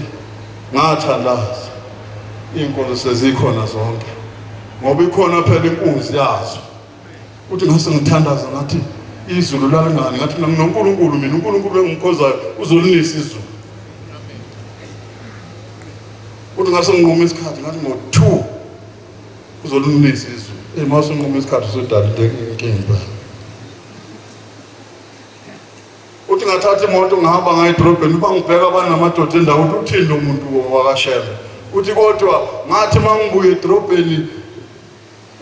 ngathandaza iy'nkonzo sezikhona zonke, ngoba ikhona phela inkunzi yazo. Uthi ngase ngithandaza ngathi izulu lalingani, ngathi mina nginoNkulunkulu, mina uNkulunkulu engimkhozayo uzolinisa izulu. Uthi ngase nginquma isikhathi ngathi ngo-2 uzolinisa izulu. Eyi, uma usunquma isikhathi usudala into inkinga. Uthi ngathatha imoto ngihamba ngayo edolobheni, uba ngibheka abanamadoda endawo, uthi uthini lo muntu wakashembe. Uthi kodwa ngathi uma ngibuye edolobheni,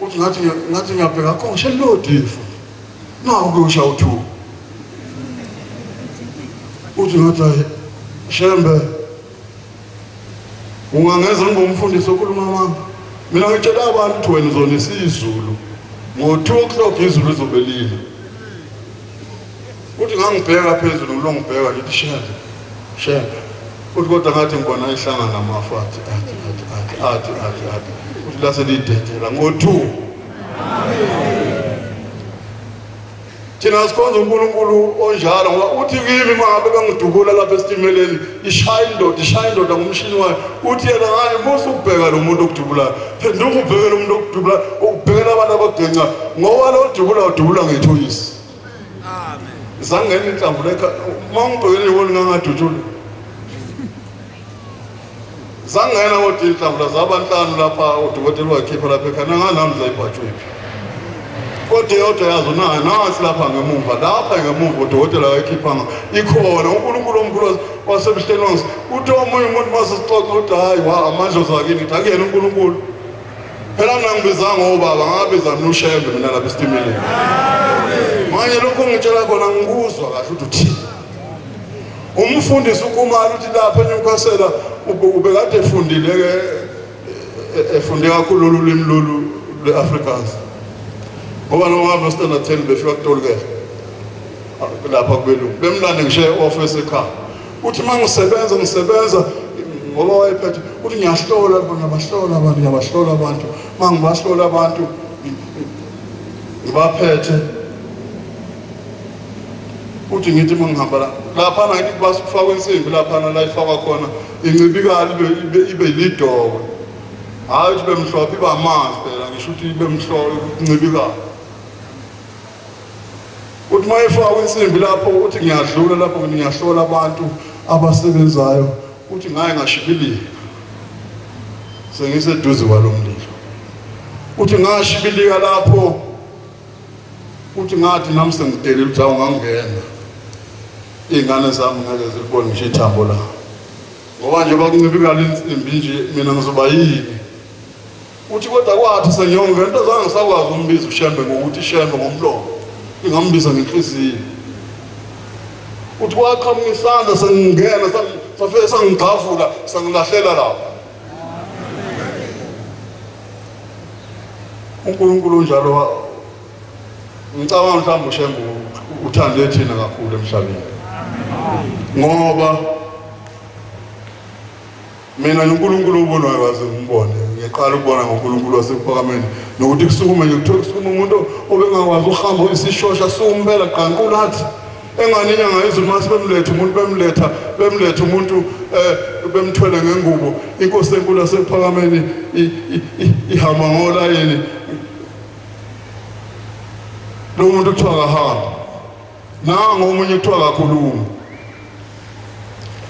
uthi ngathi ngiyabheka kho ngisho elilodifu nawu kuyosha u-2. Uthi ngathi hayi Shembe, ungangenza ngibe umfundisi okhuluma amanga. Mina ngitshela abantu ukuthi wena uzonisa izulu ngo-2 o'clock, izulu lizobe lina. Uthi ngangibheka phezulu, ngilo ngibheka ngithi Shembe, Shembe. Uthi kodwa ngathi ngibona ihlangana amafu, athi athi athi athi athi athi athi, uthi lase lidedela ngo-2. Thina sikhonza uNkulunkulu onjalo, ngoba uthi kimi uma ngabe bengidubula lapha esitimeleni, ishaya indoda, ishaya indoda ngomshini wayo, uthi yena hayi musa ukubheka lo muntu okudubulayo, phenduka ubheke lo muntu okudubulayo, ukubhekela abantu abagenca, ngoba lo dubula udubula ngethoyisi. Amen. Zangena inhlamvu lekha uma ngibhekele ibona ngangadutshulwa. Zangena kodwa inhlamvu zaba nhlanu lapha, udokotela wakhipha lapha ekhanda nganami zayibhajwephi. Kodwa eyodwa yazo nayo nansi lapha ngemuva, lapha ngemuva udokotela wayikhiphanga ikhona. uNkulunkulu omkhulu wasemhleni wansi uthi omunye umuntu uma sesixoxa uthi hhayi wa amandla zakini, ngithi akuyena uNkulunkulu. Phela mina ngibizanga obaba, ngabiza mina uShembe mina lapha esitimeleni. Manje lokho ngitshela khona ngikuzwa kahle ukuthi uthini. Umfundisi uKhumalo uthi lapha eNewcastle ubekade efundile ke, efunde kakhulu lolu limi lolu lwe-Afrikaans. Ngoba noma ngabe standard 10 befika kutolikela lapha kubelungu bemlande ngisho e-office ekhaya. Uthi uma ngisebenza ngoba wayephethe, uthi ngiyahlola, ngiyabahlola abantu, ngiyabahlola abantu, uma ngibahlola abantu ngibaphethe, uthi ngithi uma ngihamba laphana ngithi kufakwa insimbi laphana la ifakwa khona incibikala ibe lidokwe, hhayi ukuthi bemhlophe, iba amanzi phela, ngisho ukuthi ibe mhlophe incibikala. Uthi uma efakwa insimbi lapho, uthi ngiyadlula lapho ngiyahlola abantu abasebenzayo, uthi ngaye ngashibilika sengiseduze kwalo mlilo. Uthi ngashibilika lapho, uthi ngathi nami sengidelile ukuthi awu ngangena iy'ngane zami ngeke zilibone ngisho ithambo la, ngoba nje bakuncibikala insimbi nje mina ngizoba yini. Uthi kodwa kwathi sengiyongena into zange ngisakwazi ukumbiza uShembe ngokuthi Shembe ngomlomo, ngingambiza ngenhliziyo. Uthi kwaqhamuka isandla sengingena, safike sangigxavula sangilahlela lapha. uNkulunkulu unjalo. Ngicabanga mhlawumbe uShembe uthande thina kakhulu emhlabeni, ngoba Mina noNkulunkulu obonayo kaze ngimbone, ngiqala ukubona ngoNkulunkulu wasekuphakameni nokuthi kusukume nje kuthiwa kusukume umuntu obengakwazi ukuhamba isishosha sukumpela qanqula athi engani inyanga yezulu mase bemletha umuntu bemletha bemletha umuntu eh bemthwele ngengubo inkosi enkulu yasekuphakameni ihamba ngolayini lo muntu kuthiwa akahambi nangu omunye kuthiwa akakhulumi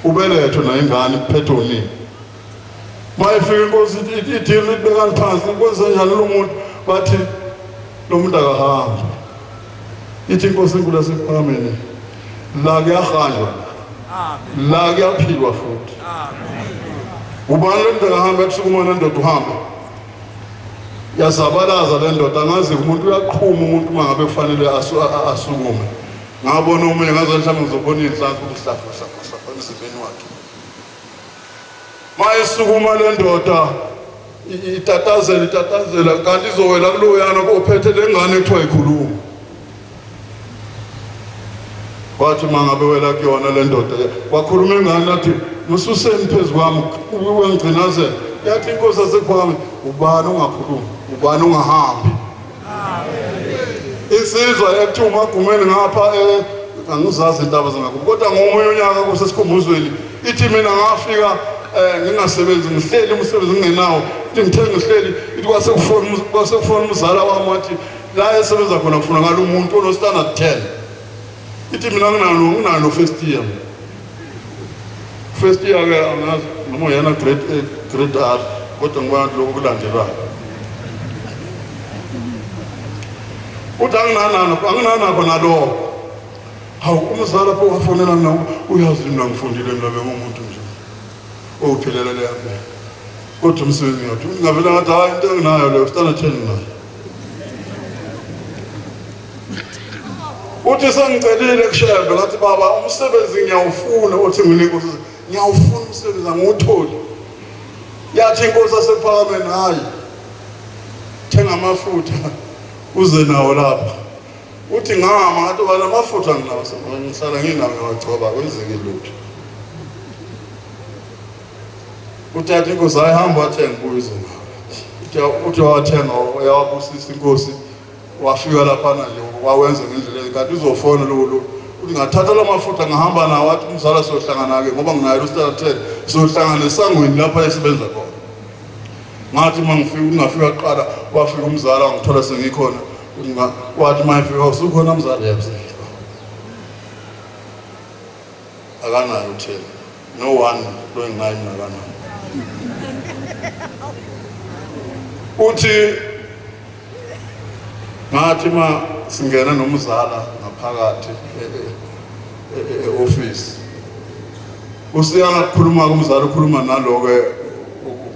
ubelethwe nayo ingane kuphethwe unini mayefika inkosi idili ibekani phansi kwenze njani lo muntu bathi lo muntu akahambi ithi inkosi enkulu yasekuphakameni la kuyahanjwa la kuyaphilwa futhi ubani lo muntu akahambi akusukuma nendoda uhambe Yazabalaza le ndoda angazi umuntu uyaqhuma umuntu uma ngabe kufanele asukume. Ngabona omunye ngaze mhlawumbe ngizobona iy'nhlansi ukuthi hlafa hlafa hlafa emzimbeni wakhe. Mayesukuma le ndoda itatazela itatazela kanti izowela kuloyana ophethe le ngane ekuthiwa ikhuluma. Kwathi uma ngabe wela kuyona le ndoda wakhuluma ingane athi mususeni phezu kwami wengcinazela yathi inkosi yasekhwami ubani ongakhulumi ubani ongahambi insizwa ekuthiwa umagumeni ngapha eh, angizazi intaba zangakubo kodwa ngomunye unyaka kusesikhumbuzweni ithi mina ngafika um ngingasebenzi ngihleli umsebenzi ngingenawo ithi ngithe ngihleli ithi kwasekufona umzala wami wathi la esebenza khona kufunakala umuntu ono standard 10 ithi mina nginalo nginalo first year first year ke angazi noma uyena grade A grade R kodwa ngibona lokho kulandelayo uthi anginanano anginanakho nalokho hawu umzala pho wafonela mina uyazi mina ngifundile mina bengumuntu nje owuphilela leya mpilo kodwa umsebenzi ngathi ngavela ngathi hayi into enginayo leyo standard 10 nayo uthi sengicelile kushembe ngathi baba umsebenzi ngiyawufuna uthi nginike inkosi ngiyawufuna umsebenzi angiwutholi yathi inkosi asephakameni hayi thenga amafutha uze nawo lapha uthi ngama ngathi bala amafutha nginawo ngihlala nginawo ngiwagcoba kwenzeki lutho uthatha inkosi ayihamba wathenga ubuye uze nawo uthi wawathenga uyawabusisa inkosi wafika laphana nje wawenza ngendlela kanti uzofona lo lo uthi ngathatha la mafutha ngahamba nawo wathi umzala siyohlangana-ke ngoba nginayo lo-standard siyohlangana esangweni lapha esebenza khona ngathi uma ngifika ungafika kuqala wafika umzala wangithola sengikhona wathi uma efika usukhona mzala yebo akanayo uthela no one lo enginayo mina akanayo uthi ngathi ma singena nomzala ngaphakathi e-office usiyana kukhuluma kumzala ukhuluma naloke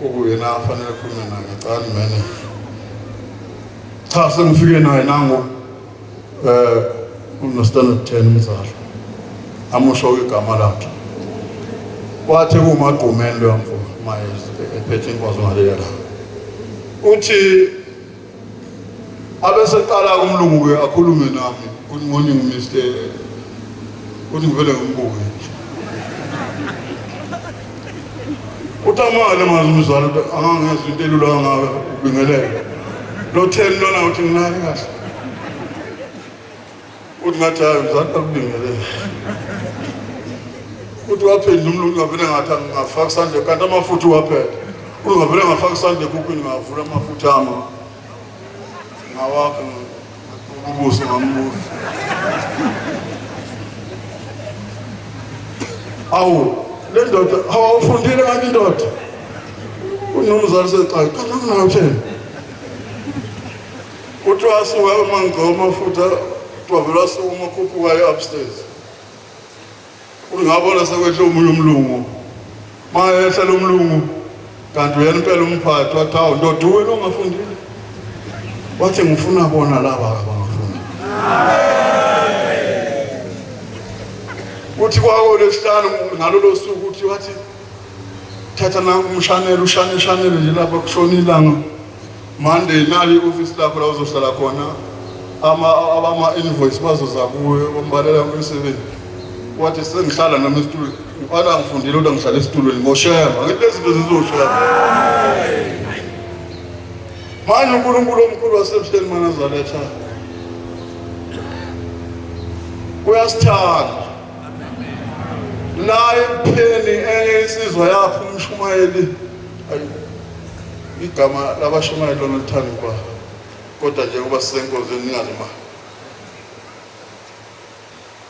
okuyena afanele akhulume naye ngicani mene cha sengifike naye nangu eh uno-standard 10 umzala amusho igama lakhe wathi kumagqumeni loyo mfo maye ephethe inkonzo ngaleya la uthi abeseqala umlungu ke akhulume nami good morning Mr uthi ngivele ngimbuke uthi amale manje umzali angangezwa into elula kangaka ubingelele lo 10 lona uthi nginaye kahle uthi ngathi hayi mzali akubingelele uthi waphendla umlungu ngavele ngathi angingafaka isandla kanti amafutha uwaphethe uthi ngavele ngafaka isandla ekhukhwini ngavula amafutha ami ngawakha ubuso ngambuza awu le ndoda hawu awufundile kanti indoda unomzali sexa kanti anginayo thena uthi wasuka uma ngigcoba amafutha wavele wasuka umakhuphuka upstairs Ungabona sekwehla omunye umlungu. Mayehla lo mlungu kanti uyena impela umphathi wathi hawu ndoda uwena ongafundile. Wathi ngifuna bona laba abangafundile. Uthi kwako lesihlanu ngalolo suku uthi wathi thatha nangu umshanelo ushane shanele nje lapha kushona ilanga. Monday nali i-office lakho la uzohlala khona ama abama invoice bazoza kuwe bambalela umsebenzi. Wathi sengihlala nami esitulweni, mfana ngifundile ukuthi ngihlala esitulweni ngoshema. Ngithi lezi zinto zizoshema. Manje uNkulunkulu omkhulu wasemhleni maNazaretha uyasithanda. La ekupheni enye insizwa yapha umshumayeli igama labashumayeli lona lithanda ukuba kodwa njengoba sisenkonzweni ningalimali.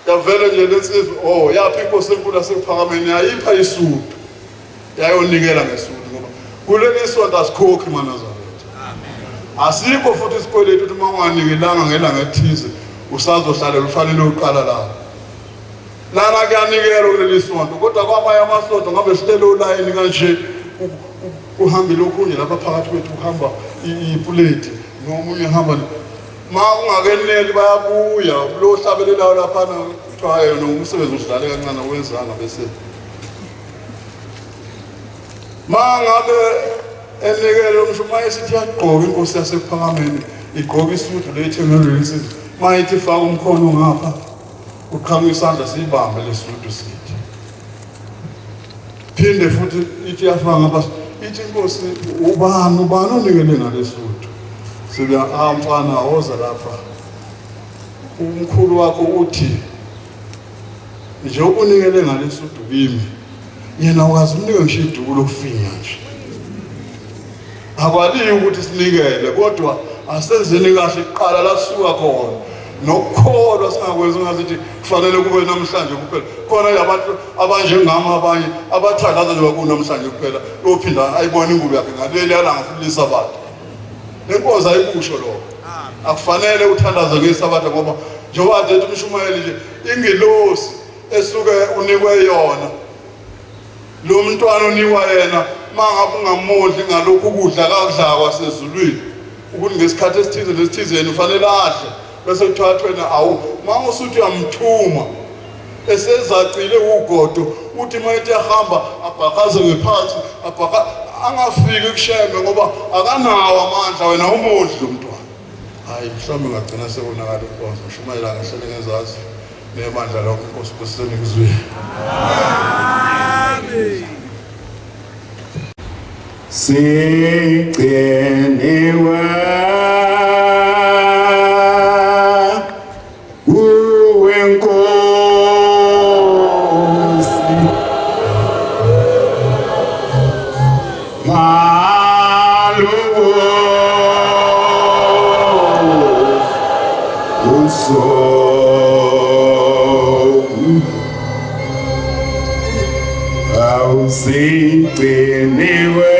Yavele nje lensizwa oh yaphi inkosi enkulu yasekuphakameni yayipha isudu yayonikela ngesudu ngoba kuleli sonto asikhokhi manazaretha asikho futhi isikweletu ukuthi uma unganikelanga ngelanga ethize usazohlalela ufanele uqala lapho lana kuyanikelwa kuleli sonto kodwa kwamanye amasonto ngabe sihlele ulayini kanje kuhambe lokhu nje lapha phakathi kwethu kuhamba ipuleti nomunye uhamba Ma ungakeneli bayabuya lo hlabelelayo laphana kuthiwa hayi yona umsebenzi udlale kancane awenzanga bese ma ngabe enikele umsho uma esithi yagqoka inkosi yasekuphakameni igqoka isudu le ithengwe insizwa ma ithi faka umkhono ngapha uqhamuka isandla siyibambe lesudu sithi phinde futhi ithi yafaka ngapha ithi inkosi ubani ubani onikele ngalesuthu sibuya ah mfana woza lapha umkhulu wakho uthi nje ubunikele ngalesuthu kimi yena ukaze umnike ngisho iduku lokufinya nje akwaliyo ukuthi sinikele kodwa asenzeni kahle kuqala la sisuka khona nokukholwa singakwenzi ngazithi kufanele kube namhlanje kuphela khona abantu abanjengami abanye abathandaza nje kunamhlanje kuphela uyophinda ayibone ingubo yakhe ngaleli alanga futhi lisabatha lenkosi ayikusho lokho akufanele uthandaze ngesabatha ngoba njengoba nje umshumayeli nje ingilosi esuke unikwe yona Lo mntwana onikwa yena mangabe ungamondli ngalokhu kudla kakudla kwasezulwini ukuthi ngesikhathi esithize nesithize yena ufanele adle bese kuthiwa wena awu uma usuthi uyamthuma esezacile ugodo uthi uma ethi ahamba abhakaze ngephansi abhaka angafiki kushembe ngoba akanawo amandla wena umondli lo mntwana hayi mhlawumbe ngagcina sekonakala inkonzo ngishumayela ngehlele ngezazi nebandla lonke inkosi busiseni kuzwile Sigciniwe kuwe Nkosi ngalobo Awusigciniwe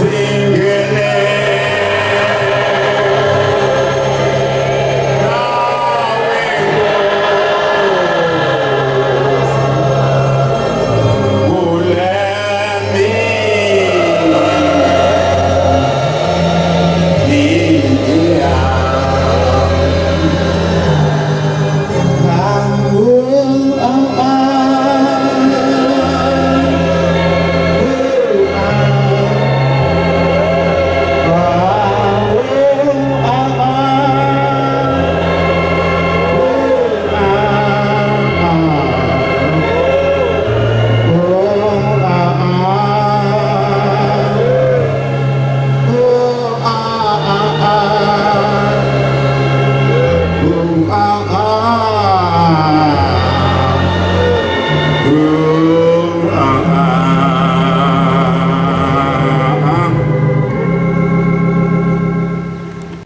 Nkosi.